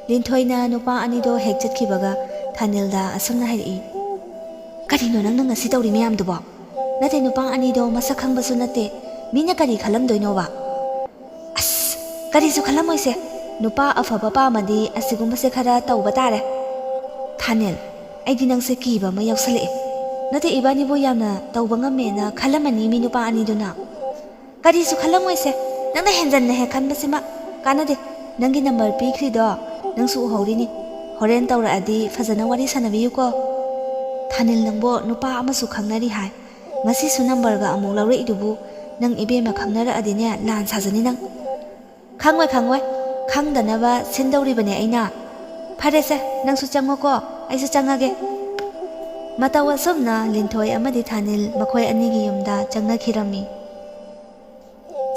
ꯂꯤꯟꯊꯣꯏꯅ ꯅꯨꯄꯥ ꯑꯅꯤꯗꯣ ꯍꯦꯛ ꯆꯠꯈꯤꯕꯒ ꯊꯥꯅꯤꯜꯗ ꯑꯁꯨꯝꯅ ꯍꯥꯏꯔꯛꯏ, "ꯀꯔꯤꯅꯣ ꯅꯪꯅ ꯉꯁꯤ ꯇꯧꯔꯤ ꯃꯌꯥꯝꯗꯨꯕꯣ? ꯅꯠꯇꯦ, ꯅꯨꯄꯥ ꯑꯅꯤꯗꯣ ꯃꯁꯛ ꯈꯪꯕꯁꯨ ꯅꯠꯇꯦ, ꯃꯤꯅ ꯀꯔꯤ ꯈꯜꯂꯝꯗꯣꯏꯅꯣꯕ?" "ꯑꯁ, ꯀꯔꯤꯁꯨ ꯈꯜꯂꯝꯃꯣꯏꯁꯦ꯫ ꯅꯨꯄꯥ ꯑꯐꯕ ꯄꯥꯝꯃꯗꯤ ꯑꯁꯤꯒꯨꯝꯕꯁꯦ ꯈꯔ ꯇꯧꯕ ꯇꯥꯔꯦ꯫" "ꯊꯥꯅꯤꯜ, ꯑꯩꯗꯤ ꯅꯪꯁꯦ ꯀꯤꯕ ꯑꯃ ꯌꯥꯎꯁꯜꯂꯛꯑꯦ꯫ ꯅꯠꯇꯦ, ꯏꯕꯥꯅꯤꯕꯨ ꯌꯥꯝꯅ ꯇꯧꯕ ꯉꯝꯃꯦꯅ ꯈꯜꯂꯝꯃꯅꯤ ꯃꯤ ꯅꯨꯄꯥ ꯑꯅꯤꯗꯨꯅ꯫" "ꯀꯔꯤꯁꯨ ꯈꯜꯂꯝꯃꯣꯏꯁꯦ꯫ ꯅꯪꯅ ꯍꯦꯟꯖꯟꯅ ꯍꯦꯛ ꯈꯟꯕꯁꯤꯃ ꯀꯥꯟꯅꯗꯦ꯫ ꯅꯪꯒꯤ ꯅꯝꯕꯔ ꯄꯤꯈ꯭ꯔꯤꯗꯣ ꯅꯪꯁꯨ ꯎꯍꯧꯔꯤꯅꯤ꯫ ꯍꯣꯔꯦꯟ ꯇꯧꯔꯛꯑꯗꯤ ꯐꯖꯅ ꯋꯥꯔꯤ ꯁꯥꯟꯅꯕꯤꯌꯨꯀꯣ꯫" "ꯊꯥꯅꯤꯜ ꯅꯪꯕꯣ ꯅꯨꯄꯥ ꯑꯃꯁꯨ ꯈꯪꯅꯔꯤ ꯍꯥꯏ꯫ ꯉꯁꯤꯁꯨ ꯅꯝꯕꯔꯒ ꯑꯃꯨꯛ ꯂꯧꯔꯛꯏꯗꯨꯕꯨ ꯅꯪ ꯏꯕꯦꯝꯃ ꯈꯪꯅꯔꯛꯑꯗꯤꯅꯦ, ꯂꯥꯟ ꯁꯥꯖꯅꯤ ꯅꯪ꯫ ꯈꯪꯉꯣꯏ, ꯈꯪꯉꯣꯏ꯫ ꯈꯪꯗꯅꯕ ꯁꯤꯟꯗꯧꯔꯤꯕꯅꯦ ꯑꯩꯅ꯫ ꯐꯔꯦꯁꯦ, ꯅꯪꯁꯨ ꯆꯪꯉꯣꯀꯣ, ꯑꯩꯁꯨ ꯆꯪꯉꯒꯦ꯫ ꯃꯇꯧ ꯑꯁꯨꯝꯅ ꯂꯤꯟꯊꯣꯏ ꯑꯃꯗꯤ ꯊꯥꯅꯤꯜ ꯃꯈꯣꯏ ꯑꯅꯤꯒꯤ ꯌꯨꯝꯗ ꯆꯪꯅꯈꯤꯔꯝꯃꯤ꯫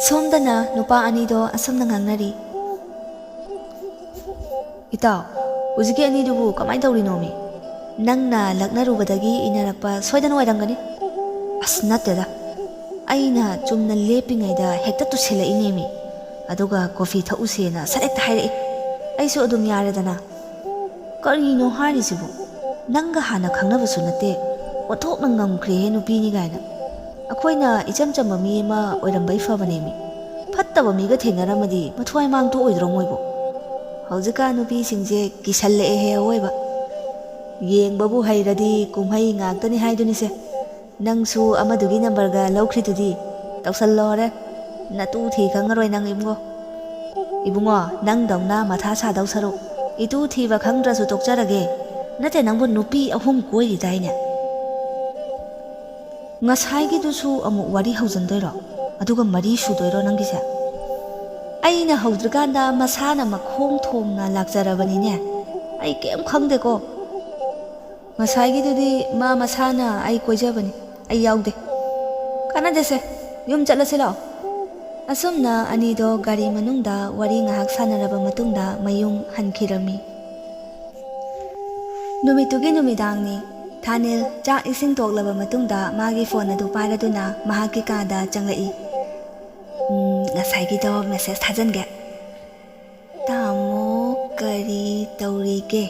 ꯁꯣꯝꯗꯅ ꯅꯨꯄꯥ ꯑꯅꯤꯗꯣ ꯑꯁꯨꯝꯅ ꯉꯥꯡꯅꯔꯤ꯫ "ꯏꯇꯥꯎ, ꯍꯧꯖꯤꯛꯀꯤ ꯑꯅꯤꯗꯨꯕꯨ ꯀꯃꯥꯏꯅ ꯇꯧꯔꯤꯅꯣꯃꯤ? ꯅꯪꯅ ꯂꯛꯅꯔꯨꯕꯗꯒꯤ ꯏꯟꯅꯔꯛꯄ ꯁꯣꯏꯗꯅ ꯑꯣꯏꯔꯝꯒꯅꯤ?" "ꯑꯁ, ꯅꯠꯇꯦꯗ꯫ ꯑꯩꯅ ꯆꯨꯝꯅ ꯂꯦꯞꯄꯤꯉꯩꯗ ꯍꯦꯛꯇ ꯇꯨꯁꯤꯜꯂꯛꯏꯅꯦꯃꯤ꯫ ꯑꯗꯨꯒ ꯀꯣꯐꯤ ꯊꯛꯎꯁꯦꯅ ꯁꯠ ꯍꯦꯛꯇ ꯍꯥꯏꯔꯛꯏ꯫ ꯑꯩꯁꯨ ꯑꯗꯨꯝ ꯌꯥꯔꯦꯗꯅ꯫ ꯀꯔꯤꯅꯣ ꯍꯥꯏꯔꯤꯁꯤꯕꯨ? ꯅꯪꯒ ꯍꯥꯟꯅ ꯈꯪꯅꯕꯁꯨ ꯅꯠꯇꯦ꯫ ꯑꯣꯟꯊꯣꯛꯅ ꯉꯝꯈ꯭ꯔꯦꯍꯦ ꯅꯨꯄꯤꯅꯤ ꯀꯥꯏꯅ꯫ ꯑꯩꯈꯣꯏꯅ ꯏꯆꯝ ꯆꯝꯕ ꯃꯤ ꯑꯃ ꯑꯣꯏꯔꯝꯕꯩ ꯐꯕꯅꯦꯃꯤ꯫ ꯐꯠꯇꯕ ꯃꯤꯒ ꯊꯦꯡꯅꯔꯝꯃꯗꯤ ꯃꯊ꯭ꯋꯥꯏ ꯃꯥꯡꯊꯣꯛꯑꯣꯏꯗ꯭ꯔꯣ ꯃꯣꯏꯕꯨ? ꯍꯧꯖꯤꯛꯀꯥꯟ ꯅꯨꯄꯤꯁꯤꯡꯁꯦ ꯀꯤꯁꯜꯂꯛꯑꯦꯍꯦ ꯑꯑꯣꯏꯕ꯫ ꯌꯦꯡꯕꯕꯨ ꯍꯩꯔꯗꯤ ꯀꯨꯝꯍꯩ ꯉꯥꯛꯇꯅꯤ ꯍꯥꯏꯗꯨꯅꯤꯁꯦ꯫ ꯅꯪꯁꯨ ꯑꯃꯗꯨꯒꯤ ꯅꯝꯕꯔꯒ ꯂꯧꯈ꯭ꯔꯤꯗꯨꯗꯤ? ꯇꯧꯁꯜꯂꯣ ꯍꯣꯔꯦꯟ꯫ ꯅꯇꯨ ꯊꯤ ꯈꯪꯉꯔꯣꯏ ꯅꯪ, ꯏꯕꯨꯡꯉꯣ꯫ ꯏꯕꯨꯡꯉꯣ, ꯅꯪꯗꯧꯅ ꯃꯊꯥ ꯁꯥꯗꯧ ꯁꯔꯨꯛ, ꯏꯇꯨ ꯊꯤꯕ ꯈꯪꯗ꯭ꯔꯁꯨ ꯇꯣꯛꯆꯔꯒꯦ꯫ ꯅꯠꯇꯦ, ꯅꯪꯕꯨ ꯅꯨꯄꯤ ꯑꯍꯨꯝ ꯀꯣꯏꯔꯤꯗꯥꯏꯅꯦ? ꯉꯁꯥꯏꯒꯤꯗꯨꯁꯨ ꯑꯃꯨꯛ ꯋꯥꯔꯤ ꯍꯧꯖꯤꯟꯗꯣꯏꯔꯣ? ꯑꯗꯨꯒ ꯃꯔꯤ ꯁꯨꯗꯣꯏꯔꯣ ꯅꯪꯒꯤꯁꯦ? ꯑꯩꯅ ꯍꯧꯗ꯭ꯔꯤꯀꯥꯟꯗ ꯃꯁꯥꯅ ꯃꯈꯣꯡ ꯊꯣꯡꯅ ꯂꯥꯛꯆꯔꯕꯅꯤꯅꯦ꯫ ꯑꯩ ꯀꯩꯝ ꯈꯪꯗꯦꯀꯣ꯫ ꯉꯁꯥꯏꯒꯤꯗꯨꯗꯤ ꯃꯥ ꯃꯁꯥꯅ ꯑꯩ ꯀꯣꯏꯖꯕꯅꯤ, ꯑꯩ ꯌꯥꯎꯗꯦ꯫ ꯀꯥꯟꯅꯗꯦꯁꯦ, ꯌꯨꯝ ꯆꯠꯂꯁꯤ ꯂꯥꯛꯑꯣ꯫ ꯑꯁꯨꯝꯅ ꯑꯅꯤꯗꯣ ꯒꯥꯔꯤ ꯃꯅꯨꯡꯗ ꯋꯥꯔꯤ ꯉꯥꯏꯍꯥꯛ ꯁꯥꯟꯅꯔꯕ ꯃꯇꯨꯡꯗ ꯃꯌꯨꯝ ꯍꯟꯈꯤꯔꯝꯃꯤ꯫ ꯅꯨꯃꯤꯠꯇꯨꯒꯤ ꯅꯨꯃꯤꯗꯥꯡꯅꯤ꯫ ꯊꯥꯅꯤꯜ ꯆꯥꯛ ꯏꯁꯤꯡ ꯇꯣꯛꯂꯕ ꯃꯇꯨꯡꯗ ꯃꯥꯒꯤ ꯐꯣꯟ ꯑꯗꯨ ꯄꯥꯏꯔꯗꯨꯅ ꯃꯍꯥꯛꯀꯤ ꯀꯥꯗ ꯆꯪꯂꯛꯏ꯫ "ꯎꯝ, ꯉꯁꯥꯏꯒꯤꯗꯣ ꯃꯦꯁꯦꯖ ꯊꯥꯖꯤꯟꯒꯦ꯫" "ꯇꯥꯃꯣ ꯀꯔꯤ ꯇꯧꯔꯤꯒꯦ?"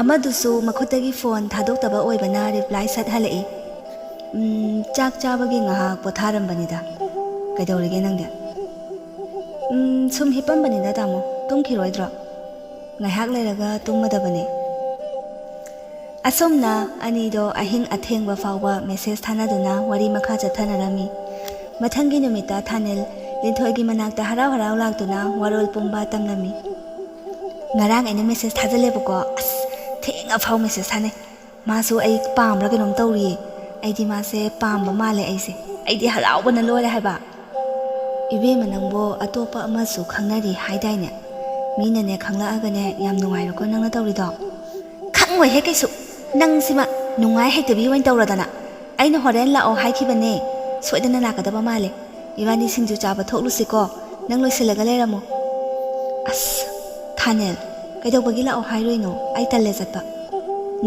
ꯑꯃꯗꯨꯁꯨ ꯃꯈꯨꯠꯇꯒꯤ ꯐꯣꯟ ꯊꯥꯗꯣꯛꯇꯕ ꯑꯣꯏꯕꯅ ꯔꯤꯄ꯭ꯂꯥꯏ ꯁꯠ ꯍꯜꯂꯛꯏ꯫ "ꯎꯝ, ꯆꯥꯛ ꯆꯥꯕꯒꯤ ꯉꯥꯏꯍꯥꯛ ꯄꯣꯊꯥꯔꯝꯕꯅꯤꯗ꯫ ꯀꯩꯗꯧꯔꯤꯒꯦ ꯅꯪꯗꯤ?" "ꯎꯝ, ꯁꯨꯝ ꯍꯤꯞꯄꯝꯕꯅꯤꯗ ꯇꯥꯃꯣ꯫ ꯇꯨꯝꯈꯤꯔꯣꯏꯗ꯭ꯔꯣ?" "ꯉꯥꯏꯍꯥꯛ ꯂꯩꯔꯒ ꯇꯨꯝꯃꯗꯕꯅꯦ꯫" ꯑꯁꯨꯝꯅ ꯑꯅꯤꯗꯣ ꯑꯍꯤꯡ ꯑꯊꯦꯡꯕ ꯐꯥꯎꯕ ꯃꯦꯁꯦꯖ ꯊꯥꯅꯗꯨꯅ ꯋꯥꯔꯤ ꯃꯈꯥ ꯆꯠꯊꯅꯔꯝꯃꯤ꯫ ꯃꯊꯪꯒꯤ ꯅꯨꯃꯤꯠꯇ ꯊꯥꯅꯤꯜ ꯂꯤꯟꯊꯣꯏꯒꯤ ꯃꯅꯥꯛꯇ ꯍꯔꯥꯎ ꯍꯔꯥꯎ ꯂꯥꯛꯇꯨꯅ ꯋꯥꯔꯣꯜ ꯄꯨꯝꯕ ꯇꯝꯂꯝꯃꯤ꯫ "ꯉꯔꯥꯡ ꯑꯩꯅ ꯃꯦꯁꯦꯖ ꯊꯥꯖꯜꯂꯦꯕꯀꯣ, ꯑꯁ, ꯊꯦꯡꯉꯐꯥꯎ ꯃꯦꯁꯦꯖ ꯊꯥꯅꯩ꯫ ꯃꯥꯁꯨ ꯑꯩ ꯄꯥꯝꯕ꯭ꯔꯥ ꯀꯩꯅꯣꯝ ꯇꯧꯔꯤꯌꯦ꯫ ꯑꯩꯗꯤ ꯃꯥꯁꯦ ꯄꯥꯝꯕ ꯃꯥꯜꯂꯦ ꯑꯩꯁꯦ꯫ ꯑꯩꯗꯤ ꯍꯔꯥꯎꯕꯅ ꯂꯣꯏꯔꯦ ꯍꯥꯏꯕ꯫ "ꯏꯕꯦꯝꯃ, ꯅꯪꯕꯨ ꯑꯇꯣꯞꯄ ꯑꯃꯁꯨ ꯈꯪꯅꯔꯤ ꯍꯥꯏꯗꯥꯏꯅꯦ? ꯃꯤꯅꯅꯦ ꯈꯪꯂꯛꯑꯒꯅꯦ ꯌꯥꯝ ꯅꯨꯡꯉꯥꯏꯔꯣꯏꯀꯣ ꯅꯪꯅ ꯇꯧꯔꯤꯗꯣ?" "ꯈꯪꯉꯣꯏꯍꯦ ꯀꯩꯁꯨ꯫ ꯅꯪꯁꯤꯃ ꯅꯨꯡꯉꯥꯏ ꯍꯩꯇꯕꯤ ꯑꯣꯏꯅ ꯇꯧꯔꯗꯅ꯫ ꯑꯩꯅ ꯍꯣꯔꯦꯟ ꯂꯥꯛꯑꯣ ꯍꯥꯏꯈꯤꯕꯅꯦ꯫ ꯁꯣꯏꯗꯅ ꯂꯥꯛꯀꯗꯕ ꯃꯥꯜꯂꯦ꯫ ꯏꯕꯥꯅꯤ ꯁꯤꯡꯖꯨ ꯆꯥꯕ ꯊꯣꯛꯂꯨꯁꯤꯀꯣ꯫ ꯅꯪ ꯂꯣꯏꯁꯤꯜꯂꯒ ꯂꯩꯔꯝꯃꯨ꯫ ꯑꯁ, ꯊꯥꯅꯦꯜ, ꯀꯩꯗꯧꯕꯒꯤ ꯂꯥꯛꯑꯣ ꯍꯥꯏꯔꯣꯏꯅꯣ? ꯑꯩ ꯇꯜꯂꯦ ꯆꯠꯄ꯫"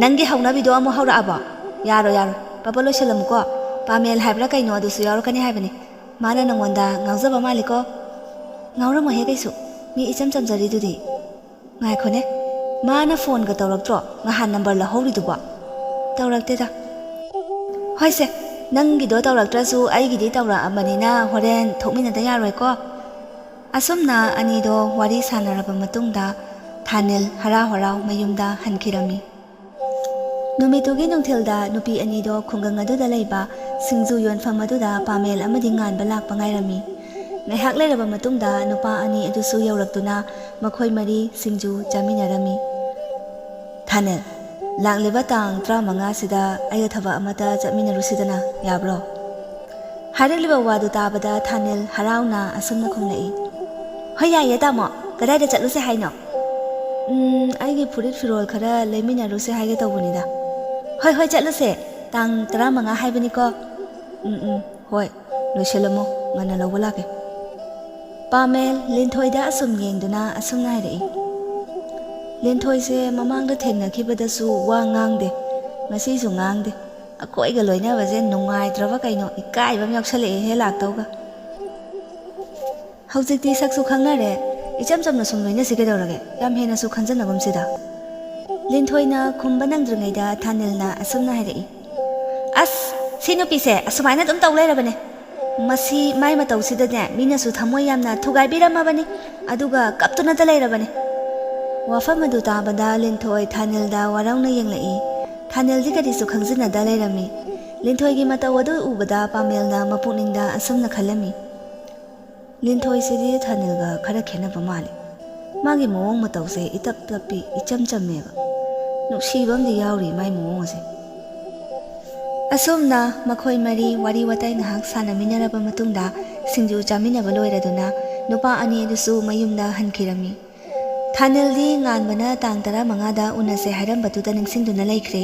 "ꯅꯪꯒꯤ ꯍꯧꯅꯕꯤꯗꯣ ꯑꯃꯨꯛ ꯍꯧꯔꯛꯑꯕꯣ? ꯌꯥꯔꯣꯏ, ꯌꯥꯔꯣꯏ꯫ ꯄꯄ ꯂꯣꯏꯁꯤꯜꯂꯝꯃꯨꯀꯣ꯫ ꯄꯥꯃꯦꯜ ꯍꯥꯏꯕ꯭ꯔꯥ ꯀꯩꯅꯣ, ꯑꯗꯨꯁꯨ ꯌꯥꯎꯔꯛꯀꯅꯤ ꯍꯥꯏꯕꯅꯤ꯫ ꯃꯥꯅ ꯅꯪꯉꯣꯟꯗ ꯉꯥꯎꯖꯕ ꯃꯥꯜꯂꯤꯀꯣ꯫" "ꯉꯥꯎꯔꯝꯃꯣꯏꯍꯦ ꯀꯩꯁꯨ꯫ ꯃꯤ ꯏꯆꯝ ꯆꯝꯖꯔꯤꯗꯨꯗꯤ꯫" "ꯉꯥꯏꯈꯣꯅꯦ, ꯃꯥꯅ ꯐꯣꯟꯒ ꯇꯧꯔꯛꯇ꯭ꯔꯣ? ꯉꯍꯥꯟ ꯅꯝꯕꯔ ꯂꯧꯍꯧꯔꯤꯗꯨꯕꯣ?" "ꯇꯧꯔꯛꯇꯦꯗ꯫" "ꯍꯣꯏꯁꯦ, ꯅꯪꯒꯤꯗꯣ ꯇꯧꯔꯛꯇ꯭ꯔꯁꯨ ꯑꯩꯒꯤꯗꯤ ꯇꯧꯔꯛꯑꯕꯅꯤꯅ ꯍꯣꯔꯦꯟ ꯊꯣꯛꯃꯤꯟꯅꯗ ꯌꯥꯔꯣꯏꯀꯣ꯫" ꯑꯁꯨꯝꯅ ꯑꯅꯤꯗꯣ ꯋꯥꯔꯤ ꯁꯥꯟꯅꯔꯕ ꯃꯇꯨꯡꯗ ꯊꯥꯅꯤꯜ ꯍꯔꯥꯎ ꯍꯔꯥꯎ ꯃꯌꯨꯝꯗ ꯍꯟꯈꯤꯔꯝꯃꯤ꯫ ꯅꯨꯃꯤꯠꯇꯨꯒꯤ ꯅꯨꯡꯊꯤꯜꯗ ꯅꯨꯄꯤ ꯑꯅꯤꯗꯣ ꯈꯨꯡꯒꯪ ꯑꯗꯨꯗ ꯂꯩꯕ ꯁꯤꯡꯖꯨ ꯌꯣꯟꯐꯝ ꯑꯗꯨꯗ ꯄꯥꯃꯦꯜ ꯑꯃꯗꯤ ꯉꯥꯟꯕ ꯂꯥꯛꯄ ꯉꯥꯏꯔꯝꯃꯤ꯫ ꯉꯥꯏꯍꯥꯛ ꯂꯩꯔꯕ ꯃꯇꯨꯡꯗ ꯅꯨꯄꯥ ꯑꯅꯤ ꯑꯗꯨꯁꯨ ꯌꯧꯔꯛꯇꯨꯅ ꯃꯈꯣꯏ ꯃꯔꯤ ꯁꯤꯡꯖꯨ ꯆꯥꯃꯤꯟꯅꯔꯝꯃꯤ꯫ "ꯊꯥꯅꯦꯜ, ꯂꯥꯛꯂꯤꯕ ꯇꯥꯡ ꯇꯔꯥꯃꯉꯥꯁꯤꯗ ꯑꯩꯒ ꯊꯕꯛ ꯑꯃꯇ ꯆꯠꯃꯤꯟꯅꯔꯨꯁꯤꯗꯅ, ꯌꯥꯕ꯭ꯔꯣ?" ꯍꯥꯏꯔꯛꯂꯤꯕ ꯋꯥꯗꯨ ꯇꯥꯕꯗ ꯊꯥꯅꯤꯜ ꯍꯔꯥꯎꯅ ꯑꯁꯨꯝꯅ ꯈꯨꯝꯂꯛꯏ, "ꯍꯣꯏ, ꯌꯥꯏꯌꯦ ꯇꯥꯃꯣ꯫ ꯀꯗꯥꯏꯗ ꯆꯠꯂꯨꯁꯦ ꯍꯥꯏꯅꯣ?" "ꯎꯝ, ꯑꯩꯒꯤ ꯐꯨꯔꯤꯠ ꯐꯤꯔꯣꯜ ꯈꯔ ꯂꯩꯃꯤꯟꯅꯔꯨꯁꯦ ꯍꯥꯏꯒꯦ ꯇꯧꯕꯅꯤꯗ꯫" "ꯍꯣꯏ, ꯍꯣꯏ, ꯆꯠꯂꯨꯁꯦ꯫ ꯇꯥꯡ ꯇꯔꯥꯃꯉꯥ ꯍꯥꯏꯕꯅꯤꯀꯣ꯫" "ꯎꯝ, ꯎꯝ, ꯍꯣꯏ꯫ ꯂꯣꯏꯁꯤꯜꯂꯝꯃꯣ, ꯉꯟꯅ ꯂꯧꯕ ꯂꯥꯛꯀꯦ꯫" ꯄꯥꯃꯦꯜ ꯂꯤꯟꯊꯣꯏꯗ ꯑꯁꯨꯝ ꯌꯦꯡꯗꯨꯅ ꯑꯁꯨꯝꯅ ꯍꯥꯏꯔꯛꯏ, "ꯂꯤꯟꯊꯣꯏꯁꯦ ꯃꯃꯥꯡꯗ ꯊꯦꯡꯅꯈꯤꯕꯗꯁꯨ ꯋꯥ ꯉꯥꯡꯗꯦ, ꯉꯁꯤꯁꯨ ꯉꯥꯡꯗꯦ꯫ ꯑꯩꯈꯣꯏꯒ ꯂꯣꯏꯅꯕꯁꯦ ꯅꯨꯡꯉꯥꯏꯇ꯭ꯔꯕ ꯀꯩꯅꯣ, ꯏꯀꯥꯏꯕ ꯑꯃ ꯌꯥꯎꯁꯜꯂꯛꯑꯦꯍꯦ ꯂꯥꯛꯇꯧꯒ꯫ ꯍꯧꯖꯤꯛꯇꯤ ꯁꯛꯁꯨ ꯈꯪꯅꯔꯦ, ꯏꯆꯝ ꯆꯝꯅ ꯁꯨꯝ ꯂꯣꯏꯅꯁꯤ ꯀꯩꯗꯧꯔꯒꯦ? ꯌꯥꯝ ꯍꯦꯟꯅꯁꯨ ꯈꯟꯖꯟꯅꯒꯨꯝꯁꯤꯗ꯫" ꯂꯤꯟꯊꯣꯏꯅ ꯈꯨꯝꯕ ꯅꯪꯗ꯭ꯔꯤꯉꯩꯗ ꯊꯥꯅꯤꯜꯅ ꯑꯁꯨꯝꯅ ꯍꯥꯏꯔꯛꯏ, "ꯑꯁ, ꯁꯤ ꯅꯨꯄꯤꯁꯦ ꯑꯁꯨꯃꯥꯏꯅ ꯑꯗꯨꯝ ꯇꯧ ꯂꯩꯔꯕꯅꯦ꯫ ꯃꯁꯤ ꯃꯥꯏ ꯃꯇꯧꯁꯤꯗꯅꯦ ꯃꯤꯅꯁꯨ ꯊꯃꯣꯏ ꯌꯥꯝꯅ ꯊꯨꯒꯥꯏꯕꯤꯔꯝꯃꯕꯅꯤ, ꯑꯗꯨꯒ ꯀꯞꯇꯨꯅꯇ ꯂꯩꯔꯕꯅꯤ꯫" ꯋꯥꯐꯝ ꯑꯗꯨ ꯇꯥꯕꯗ ꯂꯤꯟꯊꯣꯏ ꯊꯥꯅꯤꯜꯗ ꯋꯥꯔꯧꯅ ꯌꯦꯡꯂꯛꯏ꯫ ꯊꯥꯅꯤꯜꯗꯤ ꯀꯔꯤꯁꯨ ꯈꯪꯖꯤꯟꯅꯗ ꯂꯩꯔꯝꯃꯤ꯫ ꯂꯤꯟꯊꯣꯏꯒꯤ ꯃꯇꯧ ꯑꯗꯨ ꯎꯕꯗ ꯄꯥꯃꯦꯜꯅ ꯃꯄꯨꯛꯅꯤꯡꯗ ꯑꯁꯨꯝꯅ ꯈꯜꯂꯝꯃꯤ, "ꯂꯤꯟꯊꯣꯏꯁꯤꯗꯤ ꯊꯥꯅꯤꯜꯒ ꯈꯔ ꯈꯦꯠꯅꯕ ꯃꯥꯜꯂꯤ꯫ ꯃꯥꯒꯤ ꯃꯑꯣꯡ ꯃꯇꯧꯁꯦ ꯏꯇꯞ ꯇꯞꯄꯤ, ꯏꯆꯝ ꯆꯝꯃꯦꯕ꯫ ꯅꯨꯡꯁꯤꯕ ꯑꯃꯗꯤ ꯌꯥꯎꯔꯤ ꯃꯥꯏ ꯃꯑꯣꯡ ꯑꯁꯦ꯫" ꯑꯁꯨꯝꯅ ꯃꯈꯣꯏ ꯃꯔꯤ ꯋꯥꯔꯤ ꯋꯥꯇꯥꯏ ꯉꯥꯏꯍꯥꯛ ꯁꯥꯟꯅꯃꯤꯟꯅꯔꯕ ꯃꯇꯨꯡꯗ ꯁꯤꯡꯖꯨ ꯆꯥꯃꯤꯟꯅꯕ ꯂꯣꯏꯔꯗꯨꯅ ꯅꯨꯄꯥ ꯑꯅꯤ ꯑꯗꯨꯁꯨ ꯃꯌꯨꯝꯗ ꯍꯟꯈꯤꯔꯝꯃꯤ꯫ ꯊꯥꯅꯤꯜꯗꯤ ꯉꯥꯟꯕꯅ ꯇꯥꯡ ꯇꯔꯥꯃꯉꯥꯗ ꯎꯅꯁꯦ ꯍꯥꯏꯔꯝꯕꯗꯨꯗ ꯅꯤꯡꯁꯤꯡꯗꯨꯅ ꯂꯩꯈ꯭ꯔꯦ꯫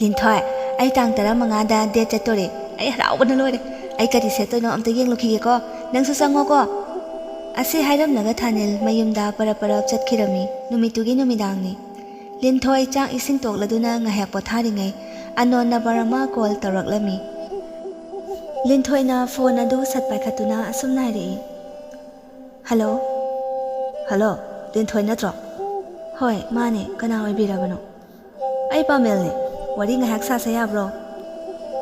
"ꯂꯤꯟꯊꯣꯏ, ꯑꯩ ꯇꯥꯡ ꯇꯔꯥꯃꯉꯥꯗ date ꯆꯠꯇꯣꯔꯦ꯫ ꯑꯩ ꯍꯔꯥꯎꯕꯅ ꯂꯣꯏꯔꯦ꯫ ꯑꯩ ꯀꯔꯤ ꯁꯦꯠꯇꯣꯏꯅꯣ ꯑꯝꯇ ꯌꯦꯡꯂꯨꯈꯤꯒꯦꯀꯣ꯫ ꯅꯪꯁꯨ ꯆꯪꯉꯣꯀꯣ"꯫ ꯑꯁꯤ ꯍꯥꯏꯔꯝꯂꯒ ꯊꯥꯅꯤꯜ ꯃꯌꯨꯝꯗ ꯄꯔꯞ ꯄꯔꯞ ꯆꯠꯈꯤꯔꯝꯃꯤ꯫ ꯅꯨꯃꯤꯠꯇꯨꯒꯤ ꯅꯨꯃꯤꯗꯥꯡꯅꯤ꯫ ꯂꯤꯟꯊꯣꯏ ꯆꯥꯛ ꯏꯁꯤꯡ ꯇꯣꯛꯂꯗꯨꯅ ꯉꯥꯏꯍꯥꯛ ꯄꯣꯊꯥꯔꯤꯉꯩ unknown number ꯑꯃ call ꯇꯧꯔꯛꯂꯝꯃꯤ꯫ ꯂꯤꯟꯊꯣꯏꯅ phone ꯑꯗꯨ ꯁꯠ ꯄꯥꯏꯈꯠꯇꯨꯅ ꯑꯁꯨꯝꯅ ꯍꯥꯏꯔꯛꯏ, "Hello? Hello, ꯂꯤꯟꯊꯣꯏ ꯅꯠꯇ꯭ꯔꯣ?" "ꯍꯣꯏ, ꯃꯥꯅꯦ꯫ ꯀꯅꯥ ꯑꯣꯏꯕꯤꯔꯕꯅꯣ?" "ꯑꯩ ꯄꯥꯃꯦꯜꯅꯦ꯫ ꯋꯥꯔꯤ ꯉꯥꯏꯍꯥꯛ ꯁꯥꯁꯦ ꯌꯥꯕ꯭ꯔꯣ?"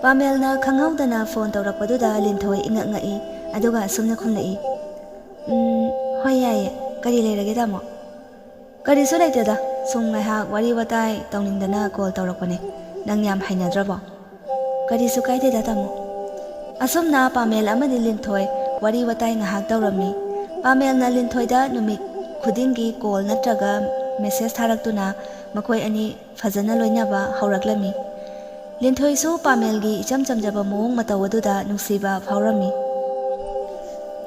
ꯄꯥꯃꯦꯜꯅ ꯈꯪꯍꯧꯗꯅ phone ꯇꯧꯔꯛꯄꯗꯨꯗ ꯂꯤꯟꯊꯣꯏ ꯏꯉꯛ ꯉꯛꯏ, ꯑꯗꯨꯒ ꯑꯁꯨꯝꯅ ꯈꯨꯝꯂꯛꯏ, "ꯎꯝ, ꯍꯣꯏ, ꯌꯥꯏꯌꯦ꯫ ꯀꯔꯤ ꯂꯩꯔꯒꯦ, ꯇꯥꯃꯣ?" "ꯀꯔꯤꯁꯨ ꯂꯩꯇꯦꯗ, ꯁꯨꯝ ꯉꯥꯏꯍꯥꯛ ꯋꯥꯔꯤ ꯋꯥꯇꯥꯏ ꯇꯧꯅꯤꯡꯗꯅ call ꯇꯧꯔꯛꯄꯅꯦ꯫ ꯅꯪ ꯌꯥꯝ ꯍꯩꯅꯗ꯭ꯔꯕꯣ?" "ꯀꯔꯤꯁꯨ ꯀꯥꯏꯗꯦꯗ, ꯇꯥꯃꯣ"꯫ ꯑꯁꯨꯝꯅ ꯄꯥꯃꯦꯜ ꯑꯃꯗꯤ ꯂꯤꯟꯊꯣꯏ ꯋꯥꯔꯤ ꯋꯥꯇꯥꯏ ꯉꯥꯏꯍꯥꯛ ꯇꯧꯔꯝꯃꯤ꯫ ꯄꯥꯃꯦꯜꯅ ꯂꯤꯟꯊꯣꯏꯗ ꯅꯨꯃꯤꯠ ꯈꯨꯗꯤꯡꯒꯤ call ꯅꯠꯇ꯭ꯔꯒ message ꯊꯥꯔꯛꯇꯨꯅ ꯃꯈꯣꯏ ꯑꯅꯤ ꯐꯖꯅ ꯂꯣꯏꯅꯕ ꯍꯧꯔꯛꯂꯝꯃꯤ꯫ ꯂꯤꯟꯊꯣꯏꯁꯨ ꯄꯥꯃꯦꯜꯒꯤ ꯏꯆꯝ ꯆꯝꯖꯕ ꯃꯑꯣꯡ ꯃꯇꯧ ꯑꯗꯨꯗ ꯅꯨꯡꯁꯤꯕ ꯐꯥꯎꯔꯝꯃꯤ꯫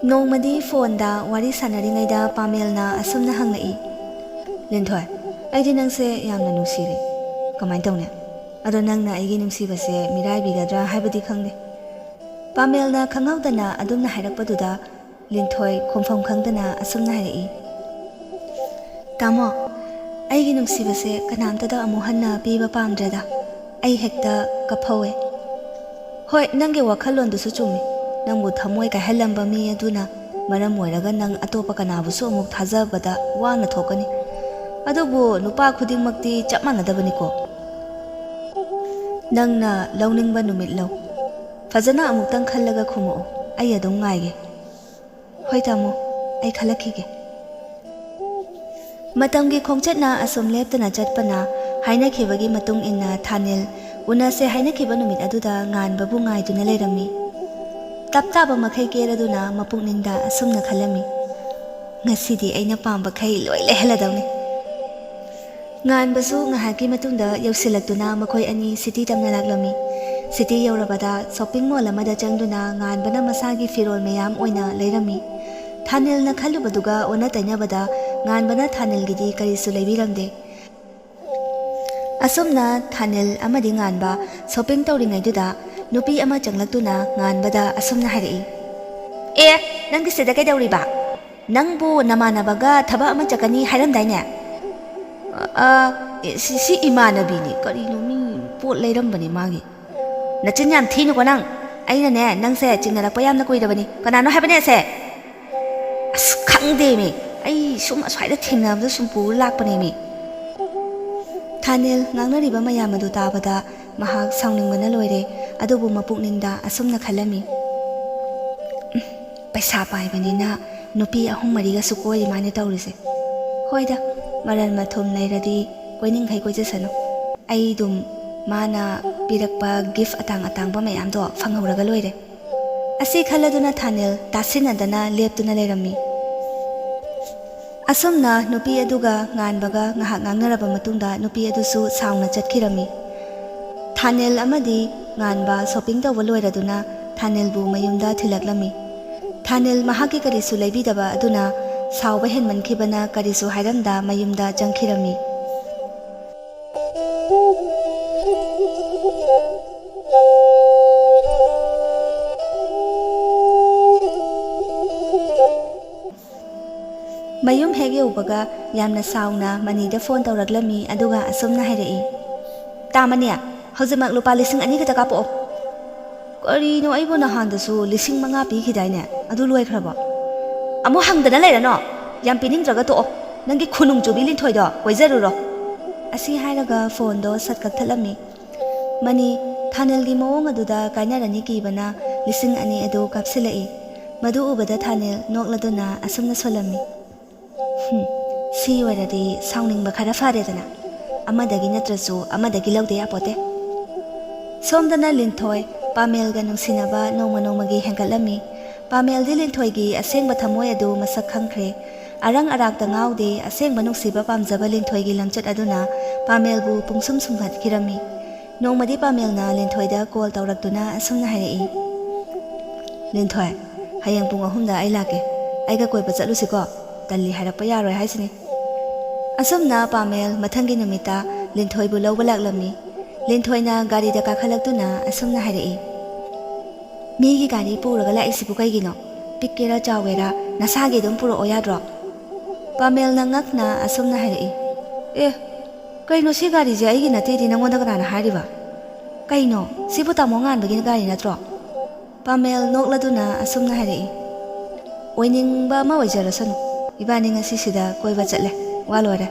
ꯅꯣꯡꯃꯗꯤ phoneꯗ ꯋꯥꯔꯤ ꯁꯥꯟꯅꯔꯤꯉꯩꯗ ꯄꯥꯃꯦꯜꯅ ꯑꯁꯨꯝꯅ ꯍꯪꯂꯛꯏ, "ꯂꯤꯟꯊꯣꯏ, ꯑꯩꯗꯤ ꯅꯪꯁꯦ ꯌꯥꯝꯅ ꯅꯨꯡꯁꯤꯔꯦ꯫ ꯀꯃꯥꯏꯅ ꯇꯧꯅꯤ? ꯑꯗꯣ ꯅꯪꯅ ꯑꯩꯒꯤ ꯅꯨꯡꯁꯤꯕꯁꯦ ꯃꯤꯔꯥꯏꯕꯤꯒꯗ꯭ꯔꯥ ꯍꯥꯏꯕꯗꯤ ꯈꯪꯗꯦ"꯫ ꯄꯥꯃꯦꯜꯅ ꯈꯪꯍꯧꯗꯅ ꯑꯗꯨꯝꯅ ꯍꯥꯏꯔꯛꯄꯗꯨꯗ ꯂꯤꯟꯊꯣꯏ ꯈꯨꯝꯐꯝ ꯈꯪꯗꯅ ꯑꯁꯨꯝꯅ ꯍꯥꯏꯔꯛꯏ, "ꯇꯥꯃꯣ, ꯑꯩꯒꯤ ꯅꯨꯡꯁꯤꯕꯁꯦ ꯀꯅꯥꯝꯇꯗ ꯑꯃꯨꯛ ꯍꯟꯅ ꯄꯤꯕ ꯄꯥꯝꯗ꯭ꯔꯦꯗ꯫ ꯑꯩ ꯍꯦꯛꯇ ꯀꯞꯐꯧꯋꯦ"꯫ "ꯍꯣꯏ, ꯅꯪꯒꯤ ꯋꯥꯈꯜꯂꯣꯟꯗꯨꯁꯨ ꯆꯨꯝꯃꯤ꯫ ꯅꯪꯕꯨ ꯊꯃꯣꯏ ꯀꯥꯏꯍꯜꯂꯝꯕ ꯃꯤ ꯑꯗꯨꯅ ꯃꯔꯝ ꯑꯣꯏꯔꯒ ꯅꯪ ꯑꯇꯣꯞꯄ ꯀꯅꯥꯕꯨꯁꯨ ꯑꯃꯨꯛ ꯊꯥꯖꯕꯗ ꯋꯥꯅ ꯊꯣꯛꯀꯅꯤ꯫ ꯑꯗꯨꯕꯨ ꯅꯨꯄꯥ ꯈꯨꯗꯤꯡꯃꯛꯇꯤ ꯆꯞ ꯃꯥꯟꯅꯗꯕꯅꯤꯀꯣ꯫ ꯅꯪꯅ ꯂꯧꯅꯤꯡꯕ ꯅꯨꯃꯤꯠ ꯂꯧ꯫ ꯐꯖꯅ ꯑꯃꯨꯛꯇꯪ ꯈꯜꯂꯒ ꯈꯨꯝꯃꯛꯑꯣ꯫ ꯑꯩ ꯑꯗꯨꯝ ꯉꯥꯏꯒꯦ"꯫ "ꯍꯣꯏ ꯇꯥꯃꯣ, ꯑꯩ ꯈꯜꯂꯛꯈꯤꯒꯦ"꯫ ꯃꯇꯝꯒꯤ ꯈꯣꯡꯆꯠꯅ ꯑꯁꯨꯝ ꯂꯦꯞꯇꯅ ꯆꯠꯄꯅ, ꯍꯥꯏꯅꯈꯤꯕꯒꯤ ꯃꯇꯨꯡ ꯏꯟꯅ ꯊꯥꯅꯤꯜ ꯎꯅꯁꯦ ꯍꯥꯏꯅꯈꯤꯕ ꯅꯨꯃꯤꯠ ꯑꯗꯨꯗ ꯉꯥꯟꯕꯕꯨ ꯉꯥꯏꯗꯨꯅ ꯂꯩꯔꯝꯃꯤ꯫ ꯇꯞ ꯇꯥꯕ ꯃꯈꯩ ꯀꯦꯔꯗꯨꯅ ꯃꯄꯨꯛꯅꯤꯡꯗ ꯑꯁꯨꯝꯅ ꯈꯜꯂꯝꯃꯤ, "ꯉꯁꯤꯗꯤ ꯑꯩꯅ ꯄꯥꯝꯕꯈꯩ ꯂꯣꯏ ꯂꯩꯍꯜꯂꯗꯧꯅꯤ"꯫ ꯉꯥꯟꯕꯁꯨ ꯉꯥꯏꯍꯥꯛꯀꯤ ꯃꯇꯨꯡꯗ ꯌꯧꯁꯤꯜꯂꯛꯇꯨꯅ ꯃꯈꯣꯏ ꯑꯅꯤ city ꯇꯝꯅ ꯂꯥꯛꯂꯝꯃꯤ꯫ ꯁꯤꯇꯤ ꯌꯧꯔꯕꯗ ꯁꯣꯞꯄꯤꯡ ꯃꯣꯜ ꯑꯃꯗ ꯆꯪꯗꯨꯅ ꯉꯥꯟꯕꯅ ꯃꯁꯥꯒꯤ ꯐꯤꯔꯣꯜ ꯃꯌꯥꯝ ꯑꯣꯏꯅ ꯂꯩꯔꯝꯃꯤ꯫ ꯊꯥꯅꯤꯜꯅ ꯈꯜꯂꯨꯕꯗꯨꯒ ꯑꯣꯟꯅ ꯇꯩꯅꯕꯗ ꯉꯥꯟꯕꯅ ꯊꯥꯅꯤꯜꯒꯤꯗꯤ ꯀꯔꯤꯁꯨ ꯂꯩꯕꯤꯔꯝꯗꯦ꯫ ꯑꯁꯨꯝꯅ ꯊꯥꯅꯤꯜ ꯑꯃꯗꯤ ꯉꯥꯟꯕ ꯁꯣꯞꯄꯤꯡ ꯇꯧꯔꯤꯉꯩꯗꯨꯗ ꯅꯨꯄꯤ ꯑꯃ ꯆꯪꯂꯛꯇꯨꯅ ꯉꯥꯟꯕꯗ ꯑꯁꯨꯝꯅ ꯍꯥꯏꯔꯛꯏ, "ꯑꯦ, ꯅꯪꯗꯤ ꯁꯤꯗ ꯀꯩꯗꯧꯔꯤꯕ? ꯅꯪꯕꯨ ꯅꯃꯥꯟꯅꯕꯒ ꯊꯕꯛ ꯑꯃ ꯆꯠꯀꯅꯤ ꯍꯥꯏꯔꯝꯗꯥꯏꯅꯦ?" "ꯑ, ꯑ, ꯑꯦ, ꯁꯤ, ꯁꯤ ꯏꯃꯥꯟꯅꯕꯤꯅꯤ꯫ ꯀꯔꯤꯅꯣ, ꯃꯤ ꯄꯣꯠ ꯂꯩꯔꯝꯕꯅꯤ ꯃꯥꯒꯤ꯫ ꯅꯆꯤꯟ ꯌꯥꯝ ꯊꯤꯅꯨꯀꯣ ꯅꯪ꯫ ꯑꯩꯅꯅꯦ, ꯅꯪꯁꯦ ꯆꯤꯡꯅꯔꯛꯄ ꯌꯥꯝꯅ ꯀꯨꯏꯔꯕꯅꯤ꯫ ꯀꯅꯥꯅꯣ ꯍꯥꯏꯕꯅꯦ ꯑꯁꯦ?" "ꯑꯁ, ꯈꯪꯗꯦꯃꯤ꯫ ꯑꯩ ꯁꯨꯝ ꯑꯁ꯭ꯋꯥꯏꯗ ꯊꯦꯡꯅꯕꯗ ꯁꯨꯝ ꯄꯨꯔ ꯂꯥꯛꯄꯅꯦꯃꯤ꯫" ꯊꯥꯅꯤꯜ ꯉꯥꯡꯅꯔꯤꯕ ꯃꯌꯥꯝ ꯑꯗꯨ ꯇꯥꯕꯗ ꯃꯍꯥꯛ ꯁꯥꯎꯅꯤꯡꯕꯅ ꯂꯣꯏꯔꯦ꯫ ꯑꯗꯨꯕꯨ ꯃꯄꯨꯛꯅꯤꯡꯗ ꯑꯁꯨꯝꯅ ꯈꯜꯂꯝꯃꯤ, "ꯎꯝ, ꯄꯩꯁꯥ ꯄꯥꯏꯕꯅꯤꯅ ꯅꯨꯄꯤ ꯑꯍꯨꯝ ꯃꯔꯤꯒꯁꯨ ꯀꯣꯏꯔꯤ ꯃꯥꯅꯦ ꯇꯧꯔꯤꯁꯦ꯫ ꯍꯣꯏꯗ, ꯃꯔꯟ ꯃꯊꯨꯝ ꯂꯩꯔꯗꯤ ꯀꯣꯏꯅꯤꯡꯈꯩ ꯀꯣꯏꯖꯁꯅꯨ꯫ ꯑꯩ ꯑꯗꯨꯝ ꯃꯥꯅ ꯄꯤꯔꯛꯄ ꯒꯤꯐ ꯑꯇꯥꯡ ꯑꯇꯥꯡꯕ ꯃꯌꯥꯝꯗꯣ ꯐꯪꯍꯧꯔꯒ ꯂꯣꯏꯔꯦ꯫" ꯑꯁꯤ ꯈꯜꯂꯗꯨꯅ ꯊꯥꯅꯤꯜ ꯇꯥꯁꯤꯟꯅꯗꯅ ꯂꯦꯞꯇꯨꯅ ꯂꯩꯔꯝꯃꯤ꯫ ꯑꯁꯨꯝꯅ ꯅꯨꯄꯤ ꯑꯗꯨꯒ ꯉꯥꯟꯕꯒ ꯉꯥꯏꯍꯥꯛ ꯉꯥꯡꯅꯔꯕ ꯃꯇꯨꯡꯗ ꯅꯨꯄꯤ ꯑꯗꯨꯁꯨ ꯁꯥꯎꯅ ꯆꯠꯈꯤꯔꯝꯃꯤ꯫ ꯊꯥꯅꯤꯜ ꯑꯃꯗꯤ ꯉꯥꯟꯕ ꯁꯣꯞꯄꯤꯡ ꯇꯧꯕ ꯂꯣꯏꯔꯗꯨꯅ ꯊꯥꯅꯤꯜꯕꯨ ꯃꯌꯨꯝꯗ ꯊꯤꯜꯂꯛꯂꯝꯃꯤ꯫ ꯊꯥꯅꯤꯜ ꯃꯍꯥꯛꯀꯤ ꯀꯔꯤꯁꯨ ꯂꯩꯕꯤꯗꯕ ꯑꯗꯨꯅ ꯁꯥꯎꯕ ꯍꯦꯟꯃꯟꯈꯤꯕꯅ ꯀꯔꯤꯁꯨ ꯍꯥꯏꯔꯝꯗ ꯃꯌꯨꯝꯗ ꯆꯪꯈꯤꯔꯝꯃꯤ꯫ ꯃꯌꯨꯝ ꯍꯦꯛ ꯌꯧꯕꯒ ꯌꯥꯝꯅ ꯁꯥꯎꯅ ꯃꯅꯤꯗ ꯐꯣꯟ ꯇꯧꯔꯛꯂꯝꯃꯤ, ꯑꯗꯨꯒ ꯑꯁꯨꯝꯅ ꯍꯥꯏꯔꯛꯏ, "ꯇꯥ ꯃꯅꯤ, ꯍꯧꯖꯤꯛꯃꯛ ꯂꯨꯄꯥ ꯂꯤꯁꯤꯡ ꯑꯅꯤ ꯈꯛꯇ ꯀꯥꯞꯄꯛꯑꯣ꯫" "ꯀꯔꯤꯅꯣ, ꯑꯩꯕꯨ ꯅꯍꯥꯟꯗꯁꯨ ꯂꯤꯁꯤꯡ ꯃꯉꯥ ꯄꯤꯈꯤꯗꯥꯏꯅꯦ? ꯑꯗꯨ ꯂꯣꯏꯈ꯭ꯔꯕꯣ?" "ꯑꯃꯨꯛ ꯍꯪꯗꯅ ꯂꯩꯔꯅꯣ꯫ ꯌꯥꯝ ꯄꯤꯅꯤꯡꯗ꯭ꯔꯒ ꯇꯣꯛꯑꯣ꯫ ꯅꯪꯒꯤ ꯈꯨꯅꯨꯡ ꯆꯨꯕꯤ ꯂꯤꯟꯊꯣꯏꯗꯣ ꯀꯣꯏꯖꯔꯨꯔꯣ꯫" ꯑꯁꯤ ꯍꯥꯏꯔꯒ ꯐꯣꯟꯗꯣ ꯁꯠ ꯀꯛꯊꯠꯂꯝꯃꯤ꯫ ꯃꯅꯤ ꯊꯥꯅꯤꯜꯒꯤ ꯃꯑꯣꯡ ꯑꯗꯨꯗ ꯀꯥꯏꯅꯔꯅꯤ ꯀꯤꯕꯅ ꯂꯤꯁꯤꯡ ꯑꯅꯤ ꯑꯗꯨ ꯀꯥꯞꯁꯤꯜꯂꯛꯏ꯫ ꯃꯗꯨ ꯎꯕꯗ ꯊꯥꯅꯤꯜ ꯅꯣꯛꯂꯗꯨꯅ ꯑꯁꯨꯝꯅ ꯁꯣꯜꯂꯝꯃꯤ, "ꯍꯨꯝ, ꯁꯤ ꯑꯣꯏꯔꯗꯤ ꯁꯥꯎꯅꯤꯡꯕ ꯈꯔ ꯐꯔꯦꯗꯅ꯫ ꯑꯃꯗꯒꯤ ꯅꯠꯇ꯭ꯔꯁꯨ ꯑꯃꯗꯒꯤ ꯂꯧꯗ ꯌꯥꯄꯣꯠꯇꯦ꯫" ꯁꯣꯝꯗꯅ ꯂꯤꯟꯊꯣꯏ ꯄꯥꯃꯦꯜꯒ ꯅꯨꯡꯁꯤꯅꯕ ꯅꯣꯡꯃ ꯅꯣꯡꯃꯒꯤ ꯍꯦꯟꯒꯠꯂꯝꯃꯤ꯫ ꯄꯥꯃꯦꯜꯗꯤ ꯂꯤꯟꯊꯣꯏꯒꯤ ꯑꯁꯦꯡꯕ ꯊꯃꯣꯏ ꯑꯗꯨ ꯃꯁꯛ ꯈꯪꯈ꯭ꯔꯦ꯫ ꯑꯔꯪ ꯑꯔꯥꯛꯇ ꯉꯥꯎꯗꯦ, ꯑꯁꯦꯡꯕ ꯅꯨꯡꯁꯤꯕ ꯄꯥꯝꯖꯕ ꯂꯤꯟꯊꯣꯏꯒꯤ ꯂꯝꯆꯠ ꯑꯗꯨꯅ ꯄꯥꯃꯦꯜꯕꯨ ꯄꯨꯡꯁꯨꯝ ꯁꯨꯝꯍꯠꯈꯤꯔꯝꯃꯤ꯫ ꯅꯣꯡꯃꯗꯤ ꯄꯥꯃꯦꯜꯅ ꯂꯤꯟꯊꯣꯏꯗ ꯀꯣꯜ ꯇꯧꯔꯛꯇꯨꯅ ꯑꯁꯨꯝꯅ ꯍꯥꯏꯔꯛꯏ, "ꯂꯤꯟꯊꯣꯏ, ꯍꯌꯦꯡ ꯄꯨꯡ ꯑꯍꯨꯝꯗ ꯑꯩ ꯂꯥꯛꯀꯦ꯫ ꯑꯩꯒ ꯀꯣꯏꯕ ꯆꯠꯂꯨꯁꯤꯀꯣ꯫ ꯇꯜꯂꯤ ꯍꯥꯏꯔꯛꯄ ꯌꯥꯔꯣꯏ ꯍꯥꯏꯁꯤꯅꯤ"꯫ ꯑꯁꯨꯝꯅ ꯄꯥꯃꯦꯜ ꯃꯊꯪꯒꯤ ꯅꯨꯃꯤꯠꯇ ꯂꯤꯟꯊꯣꯏꯕꯨ ꯂꯧꯕ ꯂꯥꯛꯂꯝꯃꯤ꯫ ꯂꯤꯟꯊꯣꯏꯅ ꯒꯥꯔꯤꯗ ꯀꯥꯈꯠꯂꯛꯇꯨꯅ ꯑꯁꯨꯝꯅ ꯍꯥꯏꯔꯛꯏ, "ꯃꯤꯒꯤ ꯒꯥꯔꯤ ꯄꯨꯔꯒ ꯂꯥꯛꯏꯁꯤꯕꯨ ꯀꯩꯒꯤꯅꯣ? ꯄꯤꯛꯀꯦꯔꯥ ꯆꯥꯎꯒꯦꯔꯥ ꯅꯁꯥꯒꯤ ꯑꯗꯨꯝ ꯄꯨꯔꯛꯑꯣ ꯌꯥꯗ꯭ꯔꯣ?" ꯄꯥꯃꯦꯜꯅ ꯉꯛꯅ ꯑꯁꯨꯝꯅ ꯍꯥꯏꯔꯛꯏ, "ꯑꯦ, ꯀꯩꯅꯣ, ꯁꯤ ꯒꯥꯔꯤꯁꯦ ꯑꯩꯒꯤ ꯅꯠꯇꯦꯗꯤ ꯅꯪꯉꯣꯟꯗ ꯀꯅꯥꯅ ꯍꯥꯏꯔꯤꯕ? ꯀꯩꯅꯣ, ꯁꯤꯕꯨ ꯇꯥꯃꯣ ꯉꯥꯟꯕꯒꯤ ꯒꯥꯔꯤ ꯅꯠꯇ꯭ꯔꯣ?" ꯄꯥꯃꯦꯜ ꯅꯣꯛꯂꯗꯨꯅ ꯑꯁꯨꯝꯅ ꯍꯥꯏꯔꯛꯏ, "ꯑꯣꯏꯅꯤꯡꯕ ꯑꯃ ꯑꯣꯏꯖꯔꯁꯅꯨ, ꯏꯕꯥꯅꯤ ꯉꯁꯤꯁꯤꯗ ꯀꯣꯏꯕ ꯆꯠꯂꯦ, ꯋꯥ ꯂꯣꯏꯔꯦ"꯫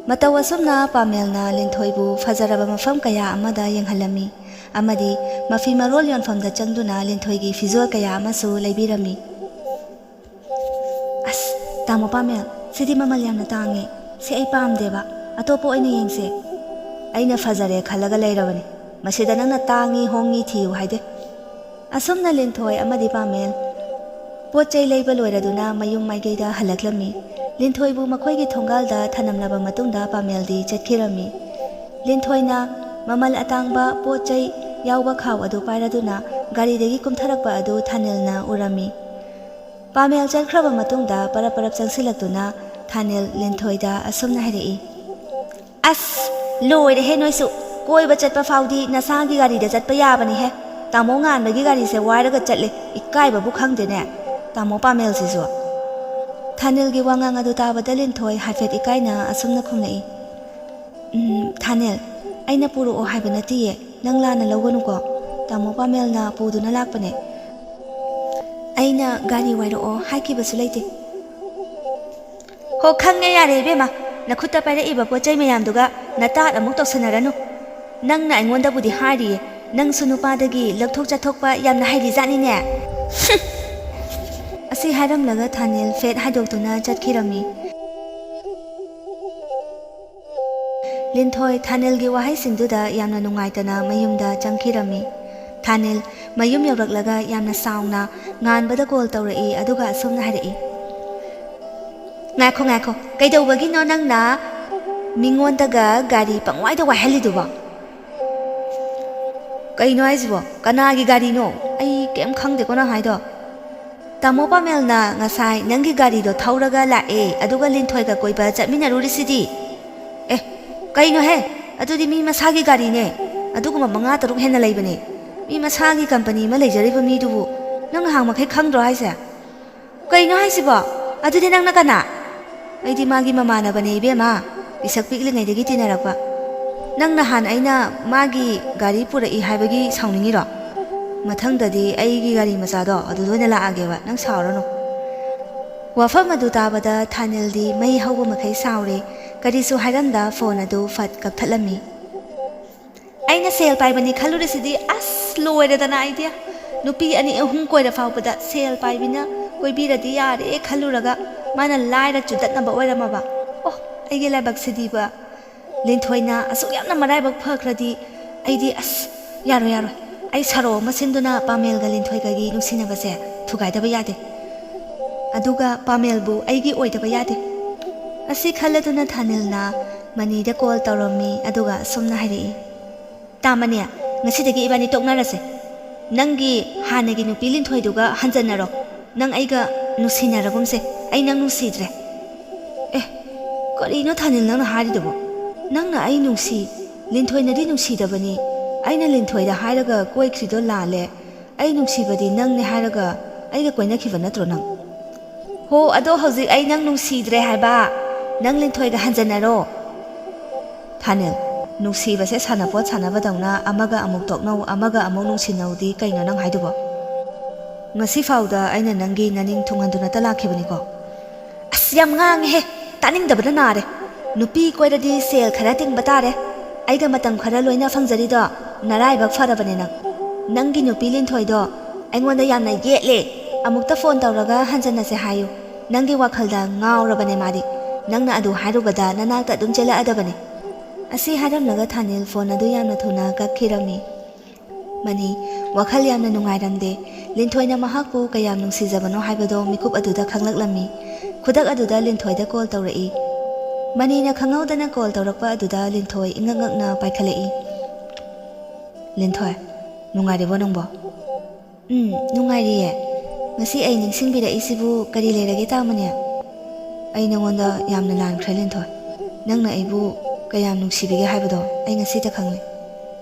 ꯃꯇꯧ ꯑꯁꯨꯝꯅ ꯄꯥꯃꯦꯜꯅ ꯂꯤꯟꯊꯣꯏꯕꯨ ꯐꯖꯔꯕ ꯃꯐꯝ ꯀꯌꯥ ꯑꯃꯗ ꯌꯦꯡꯍꯜꯂꯝꯃꯤ, ꯑꯃꯗꯤ ꯃꯐꯤ ꯃꯔꯣꯜ ꯌꯣꯟꯐꯝꯗ ꯆꯪꯗꯨꯅ ꯂꯤꯟꯊꯣꯏꯒꯤ ꯐꯤꯖꯣꯜ ꯀꯌꯥ ꯑꯃꯁꯨ ꯂꯩꯕꯤꯔꯝꯃꯤ꯫ "ꯑꯁ, ꯇꯥꯃꯣ ꯄꯥꯃꯦꯜ, ꯁꯤꯗꯤ ꯃꯃꯜ ꯌꯥꯝꯅ ꯇꯥꯡꯉꯦ꯫ ꯁꯤ ꯑꯩ ꯄꯥꯝꯗꯦꯕ꯫ ꯑꯇꯣꯞꯄ ꯑꯣꯏꯅ ꯌꯦꯡꯁꯦ꯫ ꯑꯩꯅ ꯐꯖꯔꯦ ꯈꯜꯂꯒ ꯂꯩꯔꯕꯅꯤ꯫ ꯃꯁꯤꯗ ꯅꯪꯅ ꯇꯥꯡꯉꯤ, ꯍꯣꯡꯉꯤ ꯊꯤꯌꯨ ꯍꯥꯏꯗꯦ"꯫ ꯑꯁꯨꯝꯅ ꯂꯤꯟꯊꯣꯏ ꯑꯃꯗꯤ ꯄꯥꯃꯦꯜ ꯄꯣꯠ ꯆꯩ ꯂꯩꯕ ꯂꯣꯏꯔꯗꯨꯅ ꯃꯌꯨꯝ ꯃꯥꯏꯀꯩꯗ ꯍꯜꯂꯛꯂꯝꯃꯤ꯫ ꯂꯤꯟꯊꯣꯏꯕꯨ ꯃꯈꯣꯏꯒꯤ ꯊꯣꯡꯒꯥꯜꯗ ꯊꯅꯝꯂꯕ ꯃꯇꯨꯡꯗ ꯄꯥꯃꯦꯜꯗꯤ ꯆꯠꯈꯤꯔꯝꯃꯤ꯫ ꯂꯤꯟꯊꯣꯏꯅ ꯃꯃꯜ ꯑꯇꯥꯡꯕ ꯄꯣꯠ ꯆꯩ ꯌꯥꯎꯕ ꯈꯥꯎ ꯑꯗꯨ ꯄꯥꯏꯔꯗꯨꯅ ꯒꯥꯔꯤꯗꯒꯤ ꯀꯨꯝꯊꯔꯛꯄ ꯑꯗꯨ ꯊꯥꯅꯤꯜꯅ ꯎꯔꯝꯃꯤ꯫ ꯄꯥꯃꯦꯜ ꯆꯠꯈ꯭ꯔꯕ ꯃꯇꯨꯡꯗ ꯄꯔꯞ ꯄꯔꯞ ꯆꯪꯁꯤꯜꯂꯛꯇꯨꯅ ꯊꯥꯅꯤꯜ ꯂꯤꯟꯊꯣꯏꯗ ꯑꯁꯨꯝꯅ ꯍꯥꯏꯔꯛꯏ, "ꯑꯁ, ꯂꯣꯏꯔꯦꯍꯦ ꯅꯣꯏꯁꯨ! ꯀꯣꯏꯕ ꯆꯠꯄ ꯐꯥꯎꯗꯤ ꯅꯁꯥꯒꯤ ꯒꯥꯔꯤꯗ ꯆꯠꯄ ꯌꯥꯕꯅꯤꯍꯦ꯫ ꯇꯥꯃꯣ ꯉꯥꯟꯕꯒꯤ ꯒꯥꯔꯤꯁꯦ ꯋꯥꯏꯔꯒ ꯆꯠꯂꯦ, ꯏꯀꯥꯏꯕꯕꯨ ꯈꯪꯗꯦꯅꯦ, ꯇꯥꯃꯣ ꯄꯥꯃꯦꯜꯁꯤꯁꯨ"꯫ ꯊꯥꯅꯤꯜꯒꯤ ꯋꯥꯉꯥꯡ ꯑꯗꯨ ꯇꯥꯕꯗ ꯂꯤꯟꯊꯣꯏ ꯍꯥꯏꯐꯦꯠ ꯏꯀꯥꯏꯅ ꯑꯁꯨꯝꯅ ꯈꯨꯝꯂꯛꯏ, "ꯎꯝ, ꯊꯥꯅꯤꯜ, ꯑꯩꯅ ꯄꯨꯔꯛꯑꯣ ꯍꯥꯏꯕ ꯅꯠꯇꯤꯌꯦ, ꯅꯪ ꯂꯥꯟꯅ ꯂꯧꯒꯅꯨꯀꯣ꯫ ꯇꯥꯃꯣ ꯄꯥꯃꯦꯜꯅ ꯄꯨꯗꯨꯅ ꯂꯥꯛꯄꯅꯦ"꯫ "ꯑꯩꯅ ꯒꯥꯔꯤ ꯋꯥꯏꯔꯛꯑꯣ ꯍꯥꯏꯈꯤꯕꯁꯨ ꯂꯩꯇꯦ"꯫ "ꯍꯣ, ꯈꯪꯉꯦ, ꯌꯥꯔꯦ ꯏꯕꯦꯝꯃ, ꯅꯈꯨꯠꯇ ꯄꯥꯏꯔꯛꯏꯕ ꯄꯣꯠ ꯆꯩ ꯃꯌꯥꯝꯗꯨꯒ ꯅꯇꯥꯠ ꯑꯃꯨꯛ ꯇꯧꯁꯟꯅꯔꯅꯨ꯫ ꯅꯪꯅ ꯑꯩꯉꯣꯟꯗꯕꯨꯗꯤ ꯍꯥꯏꯔꯤꯌꯦ, ꯅꯪꯁꯨ ꯅꯨꯄꯥꯗꯒꯤ ꯂꯧꯊꯣꯛ ꯆꯠꯊꯣꯛꯄ ꯌꯥꯝꯅ ꯍꯩꯔꯤꯖꯥꯠꯅꯤꯅꯦ"꯫ ꯑꯁꯤ ꯍꯥꯏꯔꯝꯂꯒ ꯊꯥꯅꯤꯜ ꯐꯦꯠ ꯍꯥꯏꯗꯣꯛꯇꯨꯅ ꯆꯠꯈꯤꯔꯝꯃꯤ꯫ ꯂꯤꯟꯊꯣꯏ ꯊꯥꯅꯤꯜꯒꯤ ꯋꯥꯍꯩꯁꯤꯡꯗꯨꯗ ꯌꯥꯝꯅ ꯅꯨꯡꯉꯥꯏꯇꯅ ꯃꯌꯨꯝꯗ ꯆꯪꯈꯤꯔꯝꯃꯤ꯫ ꯊꯥꯅꯤꯜ ꯃꯌꯨꯝ ꯌꯧꯔꯛꯂꯒ ꯌꯥꯝꯅ ꯁꯥꯎꯅ ꯉꯥꯟꯕꯗ ꯀꯣꯜ ꯇꯧꯔꯛꯏ, ꯑꯗꯨꯒ ꯑꯁꯨꯝꯅ ꯍꯥꯏꯔꯛꯏ, "ꯉꯥꯏꯈꯣ, ꯉꯥꯏꯈꯣ, ꯀꯩꯗꯧꯕꯒꯤꯅꯣ ꯅꯪꯅ ꯃꯤꯉꯣꯟꯗꯒ ꯒꯥꯔꯤ ꯄꯪꯋꯥꯏꯗ ꯋꯥꯏꯍꯜꯂꯤꯗꯨꯕꯣ?" ꯀꯩꯅꯣ ꯍꯥꯏꯁꯤꯕꯣ? ꯀꯅꯥꯒꯤ ꯒꯥꯔꯤꯅꯣ? ꯑꯩ ꯀꯩꯝ ꯈꯪꯗꯦꯀꯣ ꯅꯪ ꯍꯥꯏꯗꯣ꯫ ꯇꯥꯃꯣ ꯄꯥꯃꯦꯜꯅ ꯉꯁꯥꯏ ꯅꯪꯒꯤ ꯒꯥꯔꯤꯗꯣ ꯊꯧꯔꯒ ꯂꯥꯛꯑꯦ, ꯑꯗꯨꯒ ꯂꯤꯟꯊꯣꯏꯒ ꯀꯣꯏꯕ ꯆꯠꯃꯤꯟꯅꯔꯨꯔꯤꯁꯤꯗꯤ꯫ ꯑꯦ, ꯀꯩꯅꯣꯍꯦ? ꯑꯗꯨꯗꯤ ꯃꯤ ꯃꯁꯥꯒꯤ ꯒꯥꯔꯤꯅꯦ꯫ ꯑꯗꯨꯒꯨꯝꯕ ꯃꯉꯥ ꯇꯔꯨꯛ ꯍꯦꯟꯅ ꯂꯩꯕꯅꯦ꯫ ꯃꯤ ꯃꯁꯥꯒꯤ ꯀꯝꯄꯅꯤ ꯑꯃ ꯂꯩꯖꯔꯤꯕ ꯃꯤꯗꯨꯕꯨ ꯅꯪ ꯉꯍꯥꯟꯃꯈꯩ ꯈꯪꯗ꯭ꯔꯣ ꯍꯥꯏꯁꯦ? ꯀꯩꯅꯣ ꯍꯥꯏꯁꯤꯕꯣ? ꯑꯗꯨꯗꯤ ꯅꯪꯅ ꯀꯅꯥ? ꯑꯩꯗꯤ ꯃꯥꯒꯤ ꯃꯃꯥꯟꯅꯕꯅꯦ ꯏꯕꯦꯝꯃ, ꯄꯤꯁꯛ ꯄꯤꯛꯂꯤꯉꯩꯗꯒꯤ ꯇꯤꯟꯅꯔꯛꯄ꯫ ꯅꯪ ꯅꯍꯥꯟ ꯑꯩꯅ ꯃꯥꯒꯤ ꯒꯥꯔꯤ ꯄꯨꯔꯛꯏ ꯍꯥꯏꯕꯒꯤ ꯁꯥꯎꯅꯤꯡꯉꯤꯔꯣ? ꯃꯊꯪꯗꯗꯤ ꯑꯩꯒꯤ ꯒꯥꯔꯤ ꯃꯆꯥꯗꯣ ꯑꯗꯨꯗ ꯑꯣꯏꯅ ꯂꯥꯛꯑꯒꯦꯕ, ꯅꯪ ꯁꯥꯎꯔꯅꯨ꯫ ꯋꯥꯐꯝ ꯑꯗꯨ ꯇꯥꯕꯗ ꯊꯥꯅꯤꯜꯗꯤ ꯃꯩ ꯍꯧꯕ ꯃꯈꯩ ꯁꯥꯎꯔꯦ꯫ ꯀꯔꯤꯁꯨ ꯍꯥꯏꯔꯝꯗ ꯐꯣꯟ ꯑꯗꯨ ꯐꯠ ꯀꯛꯊꯠꯂꯝꯃꯤ꯫ ꯑꯩꯅ ꯁꯦꯜ ꯄꯥꯏꯕꯅꯤ ꯈꯜꯂꯨꯔꯤꯁꯤꯗꯤ, ꯑꯁ, ꯂꯣꯏꯔꯦꯗꯅ ꯑꯩꯗꯤ꯫ ꯅꯨꯄꯤ ꯑꯅꯤ ꯑꯍꯨꯝ ꯀꯣꯏꯔ ꯐꯥꯎꯕꯗ ꯁꯦꯜ ꯄꯥꯏꯕꯤꯅ ꯀꯣꯏꯕꯤꯔꯗꯤ ꯌꯥꯔꯦ ꯈꯜꯂꯨꯔꯒ ꯃꯥꯅ ꯂꯥꯏꯔ ꯆꯨꯗꯠꯅꯕ ꯑꯣꯏꯔꯝꯃꯕ꯫ ꯑꯣ, ꯑꯩꯒꯤ ꯂꯥꯏꯕꯛꯁꯤꯗꯤꯕ꯫ ꯂꯤꯟꯊꯣꯏꯅ ꯑꯁꯨꯛ ꯌꯥꯝꯅ ꯃꯔꯥꯏꯕꯛ ꯐꯈ꯭ꯔꯗꯤ ꯑꯩꯗꯤ, ꯑꯁ, ꯌꯥꯔꯣꯏ, ꯌꯥꯔꯣꯏ꯫ ꯑꯩ ꯁꯔꯧ ꯑꯃ ꯁꯤꯟꯗꯨꯅ ꯄꯥꯃꯦꯜꯒ ꯂꯤꯟꯊꯣꯏꯒꯒꯤ ꯅꯨꯡꯁꯤꯅꯕꯁꯦ ꯊꯨꯒꯥꯏꯗꯕ ꯌꯥꯗꯦ꯫ ꯑꯗꯨꯒ ꯄꯥꯃꯦꯜꯕꯨ ꯑꯩꯒꯤ ꯑꯣꯏꯗꯕ ꯌꯥꯗꯦ꯫ ꯑꯁꯤ ꯈꯜꯂꯗꯨꯅ ꯊꯥꯅꯤꯜꯅ ꯃꯅꯤꯗ ꯀꯣꯜ ꯇꯧꯔꯝꯃꯤ, ꯑꯗꯨꯒ ꯑꯁꯨꯝꯅ ꯍꯥꯏꯔꯛꯏ꯫ ꯇꯥꯃꯅꯤ, ꯉꯁꯤꯗꯒꯤ ꯏꯕꯥꯅꯤ ꯇꯣꯛꯅꯔꯁꯦ꯫ ꯅꯪꯒꯤ ꯍꯥꯟꯅꯒꯤ ꯅꯨꯄꯤ ꯂꯤꯟꯊꯣꯏꯗꯨꯒ ꯍꯟꯖꯟꯅꯔꯣ꯫ ꯅꯪ ꯑꯩꯒ ꯅꯨꯡꯁꯤꯅꯔꯒꯨꯝꯁꯦ꯫ ꯑꯩ ꯅꯪ ꯅꯨꯡꯁꯤꯗ꯭ꯔꯦ꯫ ꯑꯦ, ꯀꯔꯤꯅꯣ ꯊꯥꯅꯤꯜ ꯅꯪꯅ ꯍꯥꯏꯔꯤꯗꯨꯕꯣ? ꯅꯪꯅ ꯑꯩ ꯅꯨꯡꯁꯤ, ꯂꯤꯟꯊꯣꯏꯅꯗꯤ ꯅꯨꯡꯁꯤꯗꯕꯅꯤ꯫ ꯑꯩꯅ ꯂꯤꯟꯊꯣꯏꯗ ꯍꯥꯏꯔꯒ ꯀꯣꯏꯈ꯭ꯔꯤꯗꯣ ꯂꯥꯜꯂꯦ꯫ ꯑꯩ ꯅꯨꯡꯁꯤꯕꯗꯤ ꯅꯪꯅꯦ ꯍꯥꯏꯔꯒ ꯑꯩꯒ ꯀꯣꯏꯅꯈꯤꯕ ꯅꯠꯇ꯭ꯔꯣ ꯅꯪ? ꯍꯣ, ꯑꯗꯣ ꯍꯧꯖꯤꯛ ꯑꯩ ꯅꯪ ꯅꯨꯡꯁꯤꯗ꯭ꯔꯦ ꯍꯥꯏꯕ꯫ ꯅꯪ ꯂꯤꯟꯊꯣꯏꯒ ꯍꯟꯖꯟꯅꯔꯣ꯫ ꯊꯥꯅꯤꯜ, ꯅꯨꯡꯁꯤꯕꯁꯦ ꯁꯥꯟꯅꯄꯣꯠ ꯁꯥꯟꯅꯕꯗꯧꯅ ꯑꯃꯒ ꯑꯃꯨꯛ ꯇꯣꯛꯅꯧ, ꯑꯃꯒ ꯑꯃꯨꯛ ꯅꯨꯡꯁꯤꯅꯧꯗꯤ ꯀꯩꯅꯣ ꯅꯪ ꯍꯥꯏꯗꯨꯕꯣ? ꯉꯁꯤ ꯐꯥꯎꯗ ꯑꯩꯅ ꯅꯪꯒꯤ ꯅꯅꯤꯡ ꯊꯨꯡꯍꯟꯗꯨꯅꯇ ꯂꯥꯛꯈꯤꯕꯅꯤꯀꯣ꯫ ꯑꯁ, ꯌꯥꯝ ꯉꯥꯡꯉꯦꯍꯦ, ꯇꯥꯅꯤꯡꯗꯕꯅ ꯅꯥꯔꯦ꯫ ꯅꯨꯄꯤ ꯀꯣꯏꯔꯗꯤ ꯁꯦꯜ ꯈꯔ ꯇꯤꯡꯕ ꯇꯥꯔꯦ꯫ ꯑꯩꯒ ꯃꯇꯝ ꯈꯔ ꯂꯣꯏꯅ ꯐꯪꯖꯔꯤꯗꯣ ꯅꯔꯥꯏꯕꯛ ꯐꯔꯕꯅꯦ ꯅꯪ꯫ ꯅꯪꯒꯤ ꯅꯨꯄꯤ ꯂꯤꯟꯊꯣꯏꯗꯣ ꯑꯩꯉꯣꯟꯗ ꯌꯥꯝꯅ ꯌꯦꯠꯂꯦ꯫ ꯑꯃꯨꯛꯇ ꯐꯣꯟ ꯇꯧꯔꯒ ꯍꯟꯖꯟꯅꯁꯦ ꯍꯥꯏꯌꯨ꯫ ꯅꯪꯒꯤ ꯋꯥꯈꯜꯗ ꯉꯥꯎꯔꯕꯅꯦ ꯃꯥꯗꯤ꯫ ꯅꯪꯅ ꯑꯗꯨ ꯍꯥꯏꯔꯨꯕꯗ ꯅꯅꯥꯛꯇ ꯑꯗꯨꯝ ꯆꯦꯜꯂꯛꯑꯗꯕꯅꯦ꯫ ꯑꯁꯤ ꯍꯥꯏꯔꯝꯂꯒ ꯊꯥꯅꯤꯜ ꯐꯣꯟ ꯑꯗꯨ ꯌꯥꯝꯅ ꯊꯨꯅ ꯀꯛꯈꯤꯔꯝꯃꯤ꯫ ꯃꯅꯤ ꯋꯥꯈꯜ ꯌꯥꯝꯅ ꯅꯨꯡꯉꯥꯏꯔꯝꯗꯦ꯫ ꯂꯤꯟꯊꯣꯏꯅ ꯃꯍꯥꯛꯄꯨ ꯀꯌꯥꯝ ꯅꯨꯡꯁꯤꯖꯕꯅꯣ ꯍꯥꯏꯕꯗꯣ ꯃꯤꯀꯨꯞ ꯑꯗꯨꯗ ꯈꯪꯂꯛꯂꯝꯃꯤ꯫ ꯈꯨꯗꯛ ꯑꯗꯨꯗ ꯂꯤꯟꯊꯣꯏꯗ ꯀꯣꯜ ꯇꯧꯔꯛꯏ꯫ ꯃꯅꯤꯅ ꯈꯪꯍꯧꯗꯅ ꯀꯣꯜ ꯇꯧꯔꯛꯄ ꯑꯗꯨꯗ ꯂꯤꯟꯊꯣꯏ ꯏꯉꯛ ꯉꯛꯅ ꯄꯥꯏꯈꯠꯂꯛꯏ꯫ ꯂꯤꯟꯊꯣꯏ, ꯅꯨꯡꯉꯥꯏꯔꯤꯕꯣ ꯅꯪꯕꯣ? ꯎꯝ, ꯅꯨꯡꯉꯥꯏꯔꯤꯌꯦ꯫ ꯉꯁꯤ ꯑꯩ ꯅꯤꯡꯁꯤꯡꯕꯤꯔꯛꯏꯁꯤꯕꯨ ꯀꯔꯤ ꯂꯩꯔꯒꯦ, ꯇꯥꯃꯅꯤ? ꯑꯩ ꯅꯉꯣꯟꯗ ꯌꯥꯝꯅ ꯂꯥꯟꯈ꯭ꯔꯦ, ꯂꯤꯟꯊꯣꯏ꯫ ꯅꯪꯅ ꯑꯩꯕꯨ ꯀꯌꯥꯝ ꯅꯨꯡꯁꯤꯕꯤꯒꯦ ꯍꯥꯏꯕꯗꯣ ꯑꯩ ꯉꯁꯤꯇ ꯈꯪꯂꯦ꯫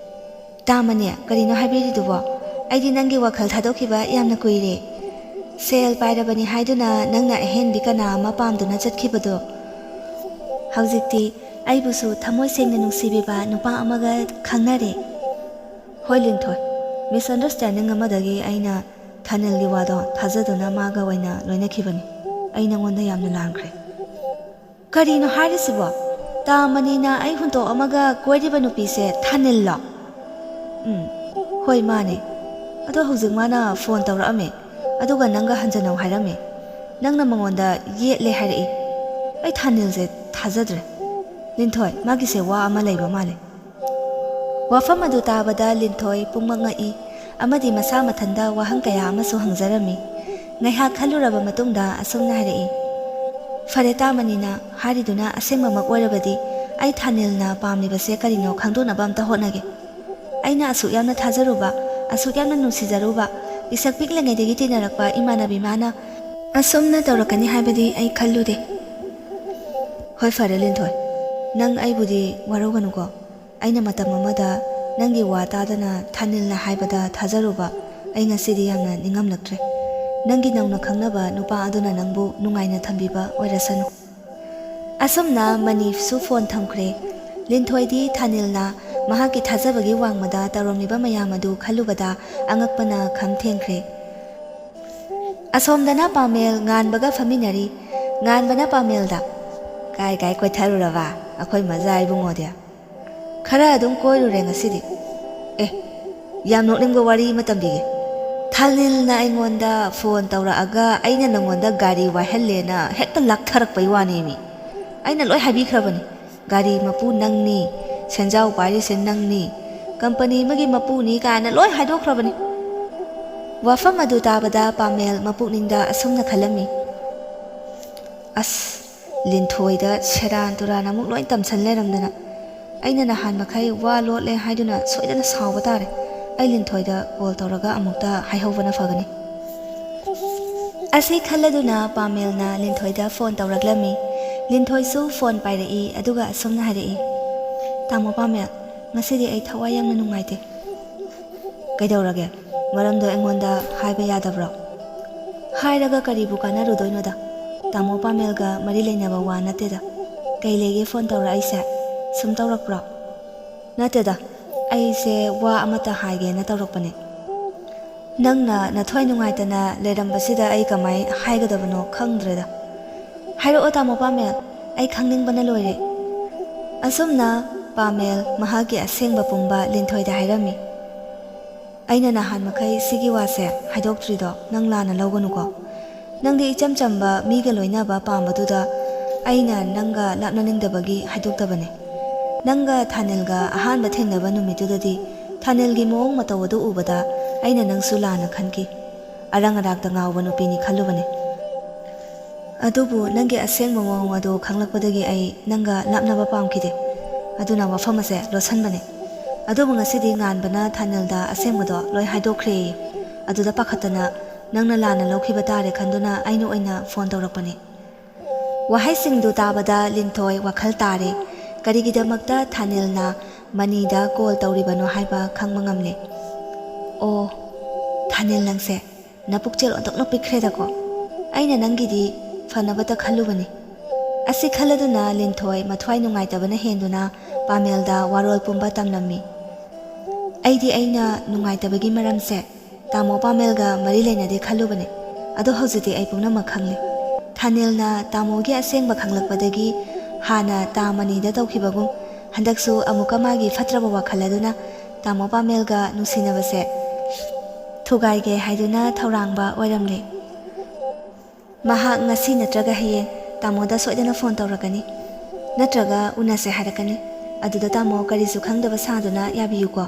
ꯇꯥꯃꯅꯤ, ꯀꯔꯤꯅꯣ ꯍꯥꯏꯕꯤꯔꯤꯗꯨꯕꯣ? ꯑꯩꯗꯤ ꯅꯪꯒꯤ ꯋꯥꯈꯜ ꯊꯥꯗꯣꯛꯈꯤꯕ ꯌꯥꯝꯅ ꯀꯨꯏꯔꯦ꯫ ꯁꯦꯜ ꯄꯥꯏꯔꯕꯅꯤ ꯍꯥꯏꯗꯨꯅ ꯅꯪꯅ ꯑꯍꯦꯟꯕꯤ ꯀꯅꯥ ꯑꯃ ꯄꯥꯝꯗꯨꯅ ꯆꯠꯈꯤꯕꯗꯣ, ꯍꯧꯖꯤꯛꯇꯤ ꯑꯩꯕꯨꯁꯨ ꯊꯃꯣꯏ ꯁꯦꯡꯅ ꯅꯨꯡꯁꯤꯕꯤꯕ ꯅꯨꯄꯥ ꯑꯃꯒ ꯈꯪꯅꯔꯦ꯫ ꯍꯣꯏ ꯂꯤꯟꯊꯣꯏ, misunderstanding ꯑꯃꯗꯒꯤ ꯑꯩꯅ ꯊꯥꯅꯤꯜꯒꯤ ꯋꯥꯗꯣ ꯊꯥꯖꯗꯨꯅ ꯃꯥꯒ ꯑꯣꯏꯅ ꯂꯣꯏꯅꯈꯤꯕꯅꯤ꯫ ꯑꯩ ꯅꯉꯣꯟꯗ ꯌꯥꯝꯅ ꯂꯥꯟꯈ꯭ꯔꯦ꯫ ꯀꯔꯤꯅꯣ ꯍꯥꯏꯔꯤꯁꯤꯕꯣ? ꯇꯥꯃꯅꯤꯅ ꯑꯩ ꯍꯨꯟꯇꯣꯛꯑꯝꯃꯒ ꯀꯣꯏꯔꯤꯕ ꯅꯨꯄꯤꯁꯦ ꯊꯥꯅꯤꯜꯂꯣ? ꯎꯝ, ꯍꯣꯏ, ꯃꯥꯅꯦ꯫ ꯑꯗꯣ ꯍꯧꯖꯤꯛ ꯃꯥꯅ ꯐꯣꯟ ꯇꯧꯔꯛꯑꯝꯃꯦ, ꯑꯗꯨꯒ ꯅꯪꯒ ꯍꯟꯖꯅꯧ ꯍꯥꯏꯔꯝꯃꯦ꯫ ꯅꯪꯅ ꯃꯉꯣꯟꯗ ꯌꯦꯠꯂꯦ ꯍꯥꯏꯔꯛꯏ꯫ ꯑꯩ ꯊꯥꯅꯤꯜꯁꯦ ꯊꯥꯖꯗ꯭ꯔꯦ꯫ ꯂꯤꯟꯊꯣꯏ, ꯃꯥꯒꯤꯁꯦ ꯋꯥ ꯑꯃ ꯂꯩꯕ ꯃꯥꯜꯂꯦ꯫ ꯋꯥꯐꯝ ꯑꯗꯨ ꯇꯥꯕꯗ ꯂꯤꯟꯊꯣꯏ ꯄꯨꯡꯉꯛ ꯉꯛꯏ ꯑꯃꯗꯤ ꯃꯁꯥ ꯃꯊꯟꯇ ꯋꯥꯍꯪ ꯀꯌꯥ ꯑꯃꯁꯨ ꯍꯪꯖꯔꯝꯃꯤ꯫ ꯉꯥꯏꯍꯥꯛ ꯈꯜꯂꯨꯔꯕ ꯃꯇꯨꯡꯗ ꯑꯁꯨꯝꯅ ꯍꯥꯏꯔꯛꯏ, "ꯐꯔꯦ, ꯇꯥꯃꯅꯤꯅ ꯍꯥꯏꯔꯤꯗꯨꯅ ꯑꯁꯦꯡꯕꯃꯛ ꯑꯣꯏꯔꯕꯗꯤ ꯑꯩ ꯊꯥꯅꯤꯜꯅ ꯄꯥꯝꯂꯤꯕꯁꯦ ꯀꯔꯤꯅꯣ ꯈꯪꯗꯣꯛꯅꯕ ꯑꯝꯇ ꯍꯣꯠꯅꯒꯦ꯫ ꯑꯩꯅ ꯑꯁꯨꯛ ꯌꯥꯝꯅ ꯊꯥꯖꯔꯨꯕ, ꯑꯁꯨꯛ ꯌꯥꯝꯅ ꯅꯨꯡꯁꯤꯖꯔꯨꯕ, ꯄꯤꯁꯛ ꯄꯤꯛꯂꯤꯉꯩꯗꯒꯤ ꯇꯤꯟꯅꯔꯛꯄ ꯏꯃꯥꯟꯅꯕꯤ ꯃꯥꯅ ꯑꯁꯨꯝꯅ ꯇꯧꯔꯛꯀꯅꯤ ꯍꯥꯏꯕꯗꯤ ꯑꯩ ꯈꯜꯂꯨꯗꯦ꯫" "ꯍꯣꯏ, ꯐꯔꯦ ꯂꯤꯟꯊꯣꯏ, ꯅꯪ ꯑꯩꯕꯨꯗꯤ ꯋꯥꯔꯧꯒꯅꯨꯀꯣ꯫ ꯑꯩꯅ ꯃꯇꯝ ꯑꯃꯗ ꯅꯪꯒꯤ ꯋꯥ ꯇꯥꯗꯅ ꯊꯥꯅꯤꯜꯅ ꯍꯥꯏꯕꯗ ꯊꯥꯖꯔꯨꯕ ꯑꯩ ꯉꯁꯤꯗꯤ ꯌꯥꯝꯅ ꯅꯤꯡꯉꯝꯂꯛꯇ꯭ꯔꯦ꯫ ꯅꯪꯒꯤ ꯅꯧꯅ ꯈꯪꯅꯕ ꯅꯨꯄꯥ ꯑꯗꯨꯅ ꯅꯪꯕꯨ ꯅꯨꯡꯉꯥꯏꯅ ꯊꯝꯕꯤꯕ ꯑꯣꯏꯔꯁꯅꯨ꯫" ꯑꯁꯨꯝꯅ ꯃꯅꯤꯐꯁꯨ ꯐꯣꯟ ꯊꯝꯈ꯭ꯔꯦ꯫ ꯂꯤꯟꯊꯣꯏꯗꯤ ꯊꯥꯅꯤꯜꯅ ꯃꯍꯥꯛꯀꯤ ꯊꯥꯖꯕꯒꯤ ꯋꯥꯡꯃꯗ ꯇꯧꯔꯝꯂꯤꯕ ꯃꯌꯥꯝ ꯑꯗꯨ ꯈꯜꯂꯨꯕꯗ ꯑꯉꯛꯄꯅ ꯈꯝ ꯊꯦꯡꯈ꯭ꯔꯦ꯫ ꯑꯁꯣꯝꯗꯅ ꯄꯥꯃꯦꯜ ꯉꯥꯟꯕꯒ ꯐꯝꯃꯤꯟꯅꯔꯤ꯫ ꯉꯥꯟꯕꯅ ꯄꯥꯃꯦꯜꯗ, "ꯀꯥꯏ ꯀꯥꯏ ꯀꯣꯏꯊꯔꯨꯔꯕ ꯑꯩꯈꯣꯏ ꯃꯖꯥ ꯏꯕꯨꯡꯉꯣꯗꯤ?" "ꯈꯔ ꯑꯗꯨꯝ ꯀꯣꯏꯔꯨꯔꯦ ꯉꯁꯤꯗꯤ꯫" "ꯑꯦ, ꯌꯥꯝ ꯅꯣꯛꯅꯤꯡꯕ ꯋꯥꯔꯤ ꯑꯃ ꯇꯝꯕꯤꯒꯦ꯫ ꯊꯥꯅꯤꯜꯅ ꯑꯩꯉꯣꯟꯗ ꯐꯣꯟ ꯇꯧꯔꯛꯑꯒ ꯑꯩꯅ ꯅꯪꯉꯣꯟꯗ ꯒꯥꯔꯤ ꯋꯥꯏꯍꯜꯂꯦꯅ ꯍꯦꯛꯇ ꯂꯥꯛꯊꯔꯛꯄꯩ ꯋꯥꯅꯦꯃꯤ꯫ ꯑꯩꯅ ꯂꯣꯏ ꯍꯥꯏꯕꯤꯈ꯭ꯔꯕꯅꯤ꯫ ꯒꯥꯔꯤ ꯃꯄꯨ ꯅꯪꯅꯤ, ꯁꯦꯟꯖꯥꯎ ꯄꯥꯏꯔꯤꯁꯦ ꯅꯪꯅꯤ, ꯀꯝꯄꯅꯤ ꯑꯃꯒꯤ ꯃꯄꯨꯅꯤ ꯀꯥꯏꯅ ꯂꯣꯏ ꯍꯥꯏꯗꯣꯛꯈ꯭ꯔꯕꯅꯤ꯫" ꯋꯥꯐꯝ ꯑꯗꯨ ꯇꯥꯕꯗ ꯄꯥꯃꯦꯜ ꯃꯄꯨꯛꯅꯤꯡꯗ ꯑꯁꯨꯝꯅ ꯈꯜꯂꯝꯃꯤ, "ꯑꯁ, ꯂꯤꯟꯊꯣꯏꯗ ꯁꯦꯔꯥꯟ ꯇꯨꯔꯥꯟ ꯑꯃꯨꯛ ꯂꯣꯏ ꯇꯝꯁꯟ ꯂꯩꯔꯝꯗꯅ꯫ ꯑꯩꯅ ꯅꯍꯥꯟ ꯃꯈꯩ ꯋꯥ ꯂꯣꯠꯂꯦ ꯍꯥꯏꯗꯨꯅ ꯁꯣꯏꯗꯅ ꯁꯥꯎꯕ ꯇꯥꯔꯦ꯫ ꯑꯩ ꯂꯤꯟꯊꯣꯏꯗ ꯀꯣꯜ ꯇꯧꯔꯒ ꯑꯃꯨꯛꯇ ꯍꯥꯏꯍꯧꯕꯅ ꯐꯒꯅꯤ꯫ ꯑꯁꯤ ꯈꯜꯂꯗꯨꯅ ꯄꯥꯃꯦꯜꯅ ꯂꯤꯟꯊꯣꯏꯗ ꯐꯣꯟ ꯇꯧꯔꯛꯂꯝꯃꯤ꯫ ꯂꯤꯟꯊꯣꯏꯁꯨ ꯐꯣꯟ ꯄꯥꯏꯔꯛꯏ, ꯑꯗꯨꯒ ꯑꯁꯨꯝꯅ ꯍꯥꯏꯔꯛꯏ, "ꯇꯥꯃꯣ ꯄꯥꯃꯦꯜ, ꯉꯁꯤꯗꯤ ꯑꯩ ꯊꯋꯥꯏ ꯌꯥꯝꯅ ꯅꯨꯡꯉꯥꯏꯇꯦ꯫" "ꯀꯩꯗꯧꯔꯒꯦ? ꯃꯔꯝꯗꯣ ꯑꯩꯉꯣꯟꯗ ꯍꯥꯏꯕ ꯌꯥꯗꯕ꯭ꯔꯣ?" "ꯍꯥꯏꯔꯒ ꯀꯔꯤꯕꯨ ꯀꯥꯟꯅꯔꯨꯗꯣꯏꯅꯣꯗ? ꯇꯥꯃꯣ ꯄꯥꯃꯦꯜꯒ ꯃꯔꯤ ꯂꯩꯅꯕ ꯋꯥ ꯅꯠꯇꯦꯗ꯫ ꯀꯩ ꯂꯩꯒꯦ ꯐꯣꯟ ꯇꯧꯔꯛꯏꯁꯦ? ꯁꯨꯝ ꯇꯧꯔꯛꯄ꯭ꯔꯣ?" "ꯅꯠꯇꯦꯗ, ꯑꯩꯁꯦ ꯋꯥ ꯑꯃꯇ ꯍꯥꯏꯒꯦꯅ ꯇꯧꯔꯛꯄꯅꯦ꯫" "ꯅꯪꯅ ꯅꯊ꯭ꯋꯥꯏ ꯅꯨꯡꯉꯥꯏꯇꯅ ꯂꯩꯔꯝꯕꯁꯤꯗ ꯑꯩ ꯀꯃꯥꯏ ꯍꯥꯏꯒꯗꯕꯅꯣ ꯈꯪꯗ꯭ꯔꯦꯗ꯫" "ꯍꯥꯏꯔꯛꯑꯣ ꯇꯥꯃꯣ ꯄꯥꯃꯦꯜ, ꯑꯩ ꯈꯪꯅꯤꯡꯕꯅ ꯂꯣꯏꯔꯦ꯫" ꯑꯁꯨꯝꯅ ꯄꯥꯃꯦꯜ ꯃꯍꯥꯛꯀꯤ ꯑꯁꯦꯡꯕ ꯄꯨꯝꯕ ꯂꯤꯟꯊꯣꯏꯗ ꯍꯥꯏꯔꯝꯃꯤ꯫ "ꯑꯩꯅ ꯅꯍꯥꯟ ꯃꯈꯩ ꯁꯤꯒꯤ ꯋꯥꯁꯦ ꯍꯥꯏꯗꯣꯛꯇ꯭ꯔꯤꯗꯣ ꯅꯪ ꯂꯥꯟꯅ ꯂꯧꯒꯅꯨꯀꯣ꯫ ꯅꯪꯗꯤ ꯏꯆꯝ ꯆꯝꯕ ꯃꯤꯒ ꯂꯣꯏꯅꯕ ꯄꯥꯝꯕꯗꯨꯗ ꯑꯩꯅ ꯅꯪꯒ ꯂꯥꯞꯅꯅꯤꯡꯗꯕꯒꯤ ꯍꯥꯏꯗꯣꯛꯇꯕꯅꯦ꯫ ꯅꯪꯒ ꯊꯥꯅꯤꯜꯒ ꯑꯍꯥꯟꯕ ꯊꯦꯡꯅꯕ ꯅꯨꯃꯤꯠꯇꯨꯗꯗꯤ ꯊꯥꯅꯤꯜꯒꯤ ꯃꯑꯣꯡ ꯃꯇꯧ ꯑꯗꯨ ꯎꯕꯗ ꯑꯩꯅ ꯅꯪꯁꯨ ꯂꯥꯟꯅ ꯈꯟꯈꯤ꯫ ꯑꯔꯪ ꯑꯔꯥꯛꯇ ꯉꯥꯎꯕ ꯅꯨꯄꯤꯅꯤ ꯈꯜꯂꯨꯕꯅꯦ꯫ ꯑꯗꯨꯕꯨ ꯅꯪꯒꯤ ꯑꯁꯦꯡꯕ ꯃꯑꯣꯡ ꯑꯗꯨ ꯈꯪꯂꯛꯄꯗꯒꯤ ꯑꯩ ꯅꯪꯒ ꯂꯥꯞꯅꯕ ꯄꯥꯝꯈꯤꯗꯦ꯫ ꯑꯗꯨꯅ ꯋꯥꯐꯝ ꯑꯁꯦ ꯂꯣꯠꯁꯟꯕꯅꯦ꯫ ꯑꯗꯨꯕꯨ ꯉꯁꯤꯗꯤ ꯉꯥꯟꯕꯅ ꯊꯥꯅꯤꯜꯗ ꯑꯁꯦꯡꯕꯗꯣ ꯂꯣꯏ ꯍꯥꯏꯗꯣꯛꯈ꯭ꯔꯦꯌꯦ꯫ ꯑꯗꯨꯗ ꯄꯥꯈꯠꯇꯅ ꯅꯪꯅ ꯂꯥꯟꯅ ꯂꯧꯈꯤꯕ ꯇꯥꯔꯦ ꯈꯟꯗꯨꯅ ꯑꯩꯅ ꯑꯣꯏꯅ ꯐꯣꯟ ꯇꯧꯔꯛꯄꯅꯦ꯫" ꯋꯥꯍꯩꯁꯤꯡꯗꯨ ꯇꯥꯕꯗ ꯂꯤꯟꯊꯣꯏ ꯋꯥꯈꯜ ꯇꯥꯔꯦ꯫ ꯀꯔꯤꯒꯤꯗꯃꯛꯇ ꯊꯥꯅꯤꯜꯅ ꯃꯅꯤꯗ ꯀꯣꯜ ꯇꯧꯔꯤꯕꯅꯣ ꯍꯥꯏꯕ ꯈꯪꯕ ꯉꯝꯂꯦ꯫ "ꯑꯣ, ꯊꯥꯅꯤꯜ ꯅꯪꯁꯦ ꯅꯄꯨꯛꯆꯦꯜ ꯑꯣꯟꯊꯣꯛꯅ ꯄꯤꯛꯈ꯭ꯔꯦꯗꯀꯣ꯫ ꯑꯩꯅ ꯅꯪꯒꯤꯗꯤ ꯐꯅꯕꯇ ꯈꯜꯂꯨꯕꯅꯤ꯫" ꯑꯁꯤ ꯈꯜꯂꯗꯨꯅ ꯂꯤꯟꯊꯣꯏ ꯃꯊ꯭ꯋꯥꯏ ꯅꯨꯡꯉꯥꯏꯇꯕꯅ ꯍꯦꯟꯗꯨꯅ ꯄꯥꯃꯦꯜꯗ ꯋꯥꯔꯣꯜ ꯄꯨꯝꯕ ꯇꯝꯂꯝꯃꯤ꯫ "ꯑꯩꯗꯤ ꯑꯩꯅ ꯅꯨꯡꯉꯥꯏꯇꯕꯒꯤ ꯃꯔꯝꯁꯦ ꯇꯥꯃꯣ ꯄꯥꯃꯦꯜꯒ ꯃꯔꯤ ꯂꯩꯅꯗꯦ ꯈꯜꯂꯨꯕꯅꯦ꯫ ꯑꯗꯣ ꯍꯧꯖꯤꯛꯇꯤ ꯑꯩ ꯄꯨꯝꯅꯃꯛ ꯈꯪꯂꯦ꯫ ꯊꯥꯅꯤꯜꯅ ꯇꯥꯃꯣꯒꯤ ꯑꯁꯦꯡꯕ ꯈꯪꯂꯛꯄꯗꯒꯤ ꯍꯥꯟꯅ ꯇꯥ ꯃꯅꯤꯗ ꯇꯧꯈꯤꯕꯒꯨꯝ ꯍꯟꯗꯛꯁꯨ ꯑꯃꯨꯛꯀ ꯃꯥꯒꯤ ꯐꯠꯇ꯭ꯔꯕ ꯋꯥꯈꯜ ꯑꯗꯨꯅ ꯇꯥꯃꯣ ꯄꯥꯃꯦꯜꯒ ꯅꯨꯡꯁꯤꯅꯕꯁꯦ ꯊꯨꯒꯥꯏꯒꯦ ꯍꯥꯏꯗꯨꯅ ꯊꯧꯔꯥꯡꯕ ꯑꯣꯏꯔꯝꯂꯦ꯫ ꯃꯍꯥꯛ ꯉꯁꯤ ꯅꯠꯇ꯭ꯔꯒ ꯍꯌꯦꯡ ꯇꯥꯃꯣꯗ ꯁꯣꯏꯗꯅ ꯐꯣꯟ ꯇꯧꯔꯛꯀꯅꯤ, ꯅꯠꯇ꯭ꯔꯒ ꯎꯅꯁꯦ ꯍꯥꯏꯔꯛꯀꯅꯤ꯫ ꯑꯗꯨꯗ ꯇꯥꯃꯣ ꯀꯔꯤꯁꯨ ꯈꯪꯗꯕ ꯁꯥꯗꯨꯅ ꯌꯥꯕꯤꯌꯨꯀꯣ꯫"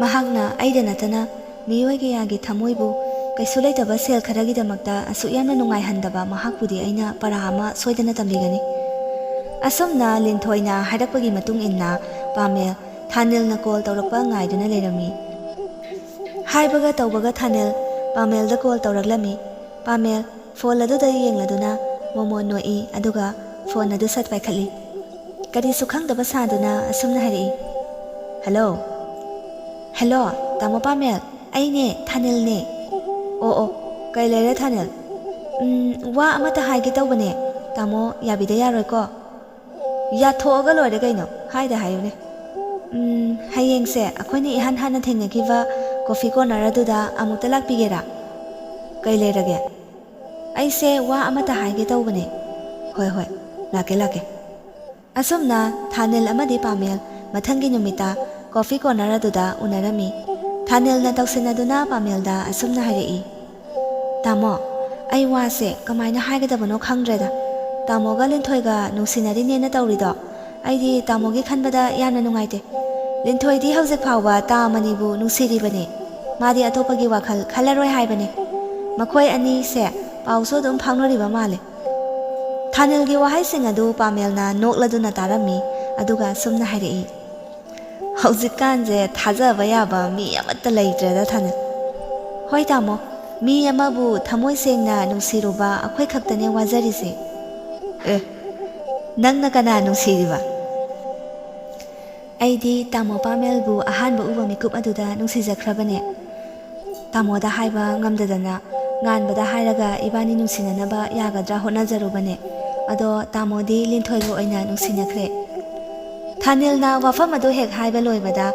ꯃꯍꯥꯛꯅ ꯑꯩꯗ ꯅꯠꯇꯅ ꯃꯤꯑꯣꯏ ꯀꯌꯥꯒꯤ ꯊꯃꯣꯏꯕꯨ ꯀꯩꯁꯨ ꯂꯩꯇꯕ ꯁꯦꯜ ꯈꯔꯒꯤꯗꯃꯛꯇ ꯑꯁꯨꯛ ꯌꯥꯝꯅ ꯅꯨꯡꯉꯥꯏꯍꯟꯗꯕ ꯃꯍꯥꯛꯄꯨꯗꯤ ꯑꯩꯅ ꯄꯔꯥ ꯑꯃ ꯁꯣꯏꯗꯅ ꯇꯝꯕꯤꯒꯅꯤ꯫ ꯑꯁꯨꯝꯅ ꯂꯤꯟꯊꯣꯏꯅ ꯍꯥꯏꯔꯛꯄꯒꯤ ꯃꯇꯨꯡ ꯏꯟꯅ ꯄꯥꯃꯦꯜ ꯊꯥꯅꯤꯜꯅ ꯀꯣꯜ ꯇꯧꯔꯛꯄ ꯉꯥꯏꯗꯨꯅ ꯂꯩꯔꯝꯃꯤ꯫ ꯍꯥꯏꯕꯒ ꯇꯧꯕꯒ ꯊꯥꯅꯤꯜ ꯄꯥꯃꯦꯜꯗ ꯀꯣꯜ ꯇꯧꯔꯛꯂꯝꯃꯤ꯫ ꯄꯥꯃꯦꯜ ꯐꯣꯟ ꯑꯗꯨꯗ ꯌꯦꯡꯂꯗꯨꯅ ꯃꯣꯃꯣꯟ ꯅꯣꯛꯏ, ꯑꯗꯨꯒ ꯐꯣꯟ ꯑꯗꯨ ꯁꯠ ꯄꯥꯏꯈꯠꯂꯤ꯫ ꯀꯔꯤꯁꯨ ꯈꯪꯗꯕ ꯁꯥꯗꯨꯅ ꯑꯁꯨꯝꯅ ꯍꯥꯏꯔꯛꯏ, "ꯍꯜꯂꯣ?" "ꯍꯦꯜꯂꯣ, ꯇꯥꯃꯣ ꯄꯥꯃꯦꯜ, ꯑꯩꯅꯦ, ꯊꯥꯅꯤꯜꯅꯦ꯫" "ꯑꯣ ꯑꯣ, ꯀꯩ ꯂꯩꯔꯦ ꯊꯥꯅꯤꯜ?" "ꯎꯝ, ꯋꯥ ꯑꯃꯇ ꯍꯥꯏꯒꯦ ꯇꯧꯕꯅꯦ, ꯇꯥꯃꯣ ꯌꯥꯕꯤꯗ ꯌꯥꯔꯣꯏꯀꯣ?" "ꯌꯥꯊꯣꯛꯑꯒ ꯂꯣꯏꯔꯦ ꯀꯩꯅꯣ, ꯍꯥꯏꯗ ꯍꯥꯏꯌꯨꯅꯦ꯫" "ꯎꯝ, ꯍꯌꯦꯡꯁꯦ ꯑꯩꯈꯣꯏꯅ ꯏꯍꯥꯟ ꯍꯥꯟꯅ ꯊꯦꯡꯅꯈꯤꯕ ꯀꯣꯐꯤ ꯀꯣꯔꯅꯔ ꯑꯗꯨꯗ ꯑꯃꯨꯛꯇ ꯂꯥꯛꯄꯤꯒꯦꯔꯥ?" "ꯀꯩ ꯂꯩꯔꯒꯦ?" "ꯑꯩꯁꯦ ꯋꯥ ꯑꯃꯇ ꯍꯥꯏꯒꯦ ꯇꯧꯕꯅꯦ꯫" "ꯍꯣꯏ ꯍꯣꯏ, ꯂꯥꯛꯀꯦ ꯂꯥꯛꯀꯦ꯫" ꯑꯁꯨꯝꯅ ꯊꯥꯅꯤꯜ ꯑꯃꯗꯤ ꯄꯥꯃꯦꯜ ꯃꯊꯪꯒꯤ ꯅꯨꯃꯤꯠꯇ ꯀꯣꯐꯤ ꯀꯣꯔꯅꯔ ꯑꯗꯨꯗ ꯎꯅꯔꯝꯃꯤ꯫ ꯊꯥꯅꯤꯜꯅ ꯇꯧꯁꯤꯟꯅꯗꯨꯅ ꯄꯥꯃꯦꯜꯗ ꯑꯁꯨꯝꯅ ꯍꯥꯏꯔꯛꯏ, "ꯇꯥꯃꯣ, ꯑꯩ ꯋꯥꯁꯦ ꯀꯃꯥꯏꯅ ꯍꯥꯏꯒꯗꯕꯅꯣ ꯈꯪꯗ꯭ꯔꯦꯗ꯫ ꯇꯥꯃꯣꯒ ꯂꯤꯟꯊꯣꯏꯒ ꯅꯨꯡꯁꯤꯅꯔꯤꯅꯦꯅ ꯇꯧꯔꯤꯗꯣ, ꯑꯩꯗꯤ ꯇꯥꯃꯣꯒꯤ ꯈꯟꯕꯗ ꯌꯥꯝꯅ ꯅꯨꯡꯉꯥꯏꯇꯦ꯫ ꯂꯤꯟꯊꯣꯏꯗꯤ ꯍꯧꯖꯤꯛ ꯐꯥꯎꯕ ꯇꯥ ꯃꯅꯤꯕꯨ ꯅꯨꯡꯁꯤꯔꯤꯕꯅꯦ꯫ ꯃꯥꯗꯤ ꯑꯇꯣꯞꯄꯒꯤ ꯋꯥꯈꯜ ꯈꯜꯂꯔꯣꯏ ꯍꯥꯏꯕꯅꯦ꯫ ꯃꯈꯣꯏ ꯑꯅꯤꯁꯦ ꯄꯥꯎꯁꯨ ꯑꯗꯨꯝ ꯐꯥꯎꯅꯔꯤꯕ ꯃꯥꯜꯂꯦ꯫" ꯊꯥꯅꯤꯜꯒꯤ ꯋꯥꯍꯩꯁꯤꯡ ꯑꯗꯨ ꯄꯥꯃꯦꯜꯅ ꯅꯣꯛꯂꯗꯨꯅ ꯇꯥꯔꯝꯃꯤ, ꯑꯗꯨꯒ ꯑꯁꯨꯝꯅ ꯍꯥꯏꯔꯛꯏ, "ꯍꯧꯖꯤꯛꯀꯥꯟꯁꯦ ꯊꯥꯖꯕ ꯌꯥꯕ ꯃꯤ ꯑꯃꯠꯇ ꯂꯩꯇ꯭ꯔꯦꯗ ꯊꯥꯅꯤꯜ꯫" "ꯍꯣꯏ ꯇꯥꯃꯣ, ꯃꯤ ꯑꯃꯕꯨ ꯊꯃꯣꯏ ꯁꯦꯡꯅ ꯅꯨꯡꯁꯤꯔꯨꯕ ꯑꯩꯈꯣꯏ ꯈꯛꯇꯅꯦ ꯋꯥꯖꯔꯤꯁꯦ꯫" "ꯑꯦ, ꯅꯪꯅ ꯀꯅꯥ ꯅꯨꯡꯁꯤꯔꯤꯕ?" "ꯑꯩꯗꯤ ꯇꯥꯃꯣ ꯄꯥꯃꯦꯜꯕꯨ ꯑꯍꯥꯟꯕ ꯎꯕ ꯃꯤꯀꯨꯞ ꯑꯗꯨꯗ ꯅꯨꯡꯁꯤꯖꯈ꯭ꯔꯕꯅꯦ꯫ ꯇꯥꯃꯣꯗ ꯍꯥꯏꯕ ꯉꯝꯗꯗꯅ ꯉꯥꯟꯕꯗ ꯍꯥꯏꯔꯒ ꯏꯕꯥꯅꯤ ꯅꯨꯡꯁꯤꯅꯅꯕ ꯌꯥꯒꯗ꯭ꯔꯥ ꯍꯣꯠꯅꯖꯔꯨꯕꯅꯦ꯫ ꯑꯗꯣ ꯇꯥꯃꯣꯗꯤ ꯂꯤꯟꯊꯣꯏꯒ ꯑꯣꯏꯅ ꯅꯨꯡꯁꯤꯅꯈ꯭ꯔꯦ꯫" ꯊꯥꯅꯤꯜꯅ ꯋꯥꯐꯝ ꯑꯗꯨ ꯍꯦꯛ ꯍꯥꯏꯕ ꯂꯣꯏꯕꯗ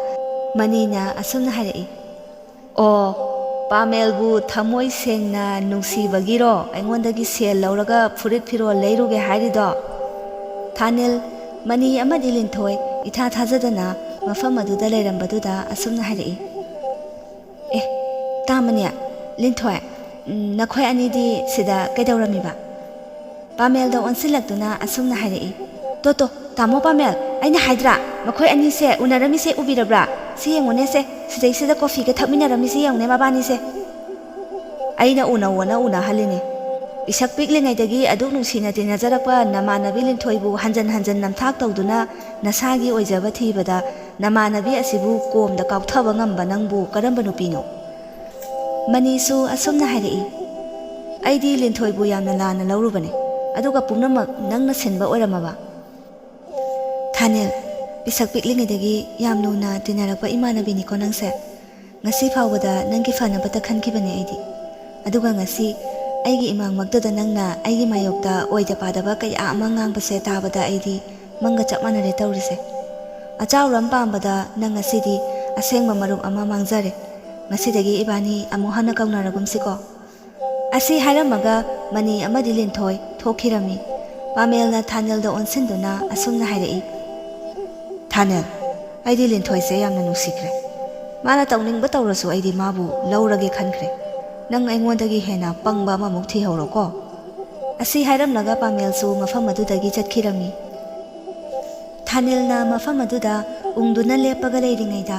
ꯃꯅꯤꯅ ꯑꯁꯨꯝꯅ ꯍꯥꯏꯔꯛꯏ, "ꯑꯣ, ꯄꯥꯃꯦꯜꯕꯨ ꯊꯃꯣꯏ ꯁꯦꯡꯅ ꯅꯨꯡꯁꯤꯕꯒꯤꯔꯣ ꯑꯩꯉꯣꯟꯗꯒꯤ ꯁꯦꯜ ꯂꯧꯔꯒ ꯐꯨꯔꯤꯠ ꯐꯤꯔꯣꯜ ꯂꯩꯔꯨꯒꯦ ꯍꯥꯏꯔꯤꯗꯣ?" ꯊꯥꯅꯤꯜ, ꯃꯅꯤ ꯑꯃꯗꯤ ꯂꯤꯟꯊꯣꯏ ꯏꯊꯥ ꯊꯥꯖꯗꯅ ꯃꯐꯝ ꯑꯗꯨꯗ ꯂꯩꯔꯝꯕꯗꯨꯗ ꯑꯁꯨꯝꯅ ꯍꯥꯏꯔꯛꯏ, "ꯑꯦ, ꯇꯥꯃꯅꯤ, ꯂꯤꯟꯊꯣꯏ, ꯎꯝ, ꯅꯈꯣꯏ ꯑꯅꯤꯗꯤ ꯁꯤꯗ ꯀꯩꯗꯧꯔꯝꯃꯤꯕ?" ꯄꯥꯃꯦꯜꯗ ꯑꯣꯟꯁꯤꯜꯂꯛꯇꯨꯅ ꯑꯁꯨꯝꯅ ꯍꯥꯏꯔꯛꯏ, "ꯇꯣ ꯇꯣ, ꯇꯥꯃꯣ ꯄꯥꯃꯦꯜ, ꯑꯩꯅ ꯍꯥꯏꯗ꯭ꯔꯥ, ꯃꯈꯣꯏ ꯑꯅꯤꯁꯦ ꯎꯅꯔꯝꯃꯤꯁꯦ ꯎꯕꯤꯔꯕ꯭ꯔꯥ? ꯁꯤ ꯌꯦꯡꯉꯨꯅꯦꯁꯦ, ꯁꯤꯗꯩꯁꯤꯗ ꯀꯣꯐꯤꯒ ꯊꯛꯃꯤꯟꯅꯔꯝꯃꯤꯁꯦ ꯌꯦꯡꯉꯨꯅꯦ ꯃꯕꯥꯅꯤꯁꯦ꯫" "ꯑꯩꯅ ꯎꯅꯧꯑꯣꯅ ꯎꯅꯍꯜꯂꯤꯅꯦ꯫ ꯄꯤꯁꯛ ꯄꯤꯛꯂꯤꯉꯩꯗꯒꯤ ꯑꯗꯨꯛ ꯅꯨꯡꯁꯤꯅ ꯇꯤꯟꯅꯖꯔꯛꯄ ꯅꯃꯥꯟꯅꯕꯤ ꯂꯤꯟꯊꯣꯏꯕꯨ ꯍꯟꯖꯟ ꯍꯟꯖꯟ ꯅꯝꯊꯥꯛ ꯇꯧꯗꯨꯅ ꯅꯁꯥꯒꯤ ꯑꯣꯏꯖꯕ ꯊꯤꯕꯗ ꯅꯃꯥꯟꯅꯕꯤ ꯑꯁꯤꯕꯨ ꯀꯣꯝꯗ ꯀꯥꯎꯊꯕ ꯉꯝꯕ ꯅꯪꯕꯨ ꯀꯔꯝꯕ ꯅꯨꯄꯤꯅꯣ? ꯃꯅꯤꯁꯨ ꯑꯁꯨꯝꯅ ꯍꯥꯏꯔꯛꯏ, "ꯑꯩꯗꯤ ꯂꯤꯟꯊꯣꯏꯕꯨ ꯌꯥꯝꯅ ꯂꯥꯟꯅ ꯂꯧꯔꯨꯕꯅꯦ, ꯑꯗꯨꯒ ꯄꯨꯝꯅꯃꯛ ꯅꯪꯅ ꯁꯤꯟꯕ ꯑꯣꯏꯔꯝꯃꯕ?" ꯊꯥꯅꯦꯜ, ꯄꯤꯁꯛ ꯄꯤꯛꯂꯤꯉꯩꯗꯒꯤ ꯌꯥꯝ ꯂꯨꯅ ꯇꯤꯟꯅꯔꯛꯄ ꯏꯃꯥꯟꯅꯕꯤꯅꯤꯀꯣ ꯅꯪꯁꯦ꯫ ꯉꯁꯤ ꯐꯥꯎꯕꯗ ꯅꯪꯒꯤ ꯐꯅꯕꯇ ꯈꯟꯈꯤꯕꯅꯦ ꯑꯩꯗꯤ꯫ ꯑꯗꯨꯒ ꯉꯁꯤ ꯑꯩꯒꯤ ꯏꯃꯥꯡꯃꯛꯇꯗ ꯅꯪꯅ ꯑꯩꯒꯤ ꯃꯥꯌꯣꯛꯇ ꯑꯣꯏꯗ ꯄꯥꯗꯕ ꯀꯌꯥ ꯑꯃ ꯉꯥꯡꯕꯁꯦ ꯇꯥꯕꯗ ꯑꯩꯗꯤ ꯃꯪꯒ ꯆꯞ ꯃꯥꯟꯅꯔꯦ ꯇꯧꯔꯤꯁꯦ꯫ ꯑꯆꯥꯎꯔꯝ ꯄꯥꯝꯕꯗ ꯅꯪ ꯉꯁꯤꯗꯤ ꯑꯁꯦꯡꯕ ꯃꯔꯨꯞ ꯑꯃ ꯃꯥꯡꯖꯔꯦ꯫ ꯉꯁꯤꯗꯒꯤ ꯏꯕꯥꯅꯤ ꯑꯃꯨꯛ ꯍꯟꯅ ꯀꯧꯅꯔꯒꯨꯝꯁꯤꯀꯣ꯫ ꯑꯁꯤ ꯍꯥꯏꯔꯝꯃꯒ ꯃꯅꯤ ꯑꯃꯗꯤ ꯂꯤꯟꯊꯣꯏ ꯊꯣꯛꯈꯤꯔꯝꯃꯤ꯫ ꯄꯥꯃꯦꯜꯅ ꯊꯥꯅꯦꯜꯗ ꯑꯣꯟꯁꯤꯟꯗꯨꯅ ꯑꯁꯨꯝꯅ ꯍꯥꯏꯔꯛꯏ, "ꯊꯥꯅꯦꯜ, ꯑꯩꯗꯤ ꯂꯤꯟꯊꯣꯏꯁꯦ ꯌꯥꯝꯅ ꯅꯨꯡꯁꯤꯈ꯭ꯔꯦ꯫ ꯃꯥꯅ ꯇꯧꯅꯤꯡꯕ ꯇꯧꯔꯁꯨ ꯑꯩꯗꯤ ꯃꯥꯕꯨ ꯂꯧꯔꯒꯦ ꯈꯟꯈ꯭ꯔꯦ꯫ ꯅꯪ ꯑꯩꯉꯣꯟꯗꯒꯤ ꯍꯦꯟꯅ ꯄꯪꯕ ꯑꯃꯃꯨꯛ ꯊꯤꯍꯧꯔꯣꯀꯣ"꯫ ꯑꯁꯤ ꯍꯥꯏꯔꯝꯂꯒ ꯄꯥꯃꯦꯜꯁꯨ ꯃꯐꯝ ꯑꯗꯨꯗꯒꯤ ꯆꯠꯈꯤꯔꯝꯃꯤ꯫ ꯊꯥꯅꯤꯜꯅ ꯃꯐꯝ ꯑꯗꯨꯗ ꯎꯪꯗꯨꯅ ꯂꯦꯞꯄꯒ ꯂꯩꯔꯤꯉꯩꯗ,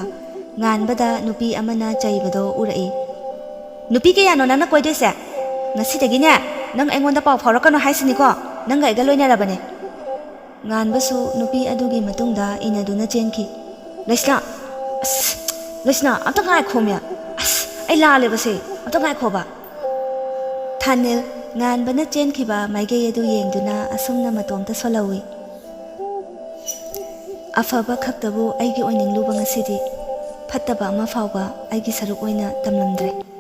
ꯉꯥꯟꯕꯗ ꯅꯨꯄꯤ ꯑꯃꯅ ꯆꯩꯕꯗꯣ ꯎꯔꯛꯏ꯫ "ꯅꯨꯄꯤ ꯀꯌꯥꯅꯣ ꯅꯪꯅ ꯀꯣꯏꯗꯣꯏꯁꯦ? ꯉꯁꯤꯗꯒꯤꯅꯦ, ꯅꯪ ꯑꯩꯉꯣꯟꯗ ꯄꯥꯎ ꯐꯥꯎꯔꯛꯀꯅꯣ ꯍꯥꯏꯁꯤꯅꯤꯀꯣ, ꯅꯪꯒ ꯑꯩꯒ ꯂꯣꯏꯅꯔꯕꯅꯦ"꯫ ꯉꯥꯟꯕꯁꯨ ꯅꯨꯄꯤ ꯑꯗꯨꯒꯤ ꯃꯇꯨꯡꯗ ꯏꯟꯅꯗꯨꯅ ꯆꯦꯟꯈꯤ꯫ "ꯂꯩꯁꯅꯥ, ꯑꯁ, ꯂꯩꯁꯅꯥ, ꯑꯝꯇ ꯉꯥꯏꯈꯣꯃꯤ꯫ ꯑꯁ, ꯑꯩ ꯂꯥꯜꯂꯦꯕꯁꯦ, ꯑꯝꯇ ꯉꯥꯏꯈꯣꯕ"꯫ ꯊꯥꯅꯤꯜ ꯉꯥꯟꯕꯅ ꯆꯦꯟꯈꯤꯕ ꯃꯥꯏꯀꯩ ꯑꯗꯨ ꯌꯦꯡꯗꯨꯅ ꯑꯁꯨꯝꯅ ꯃꯇꯣꯝꯇ ꯁꯣꯜꯍꯧꯏ꯫ "ꯑꯐꯕ ꯈꯛꯇꯕꯨ ꯑꯩꯒꯤ ꯑꯣꯏꯅꯤꯡꯂꯨꯕ ꯉꯁꯤꯗꯤ ꯐꯠꯇꯕ ꯑꯃ ꯐꯥꯎꯕ ꯑꯩꯒꯤ ꯁꯔꯨꯛ ꯑꯣꯏꯅ ꯇꯝꯂꯝꯗ꯭ꯔꯦ"꯫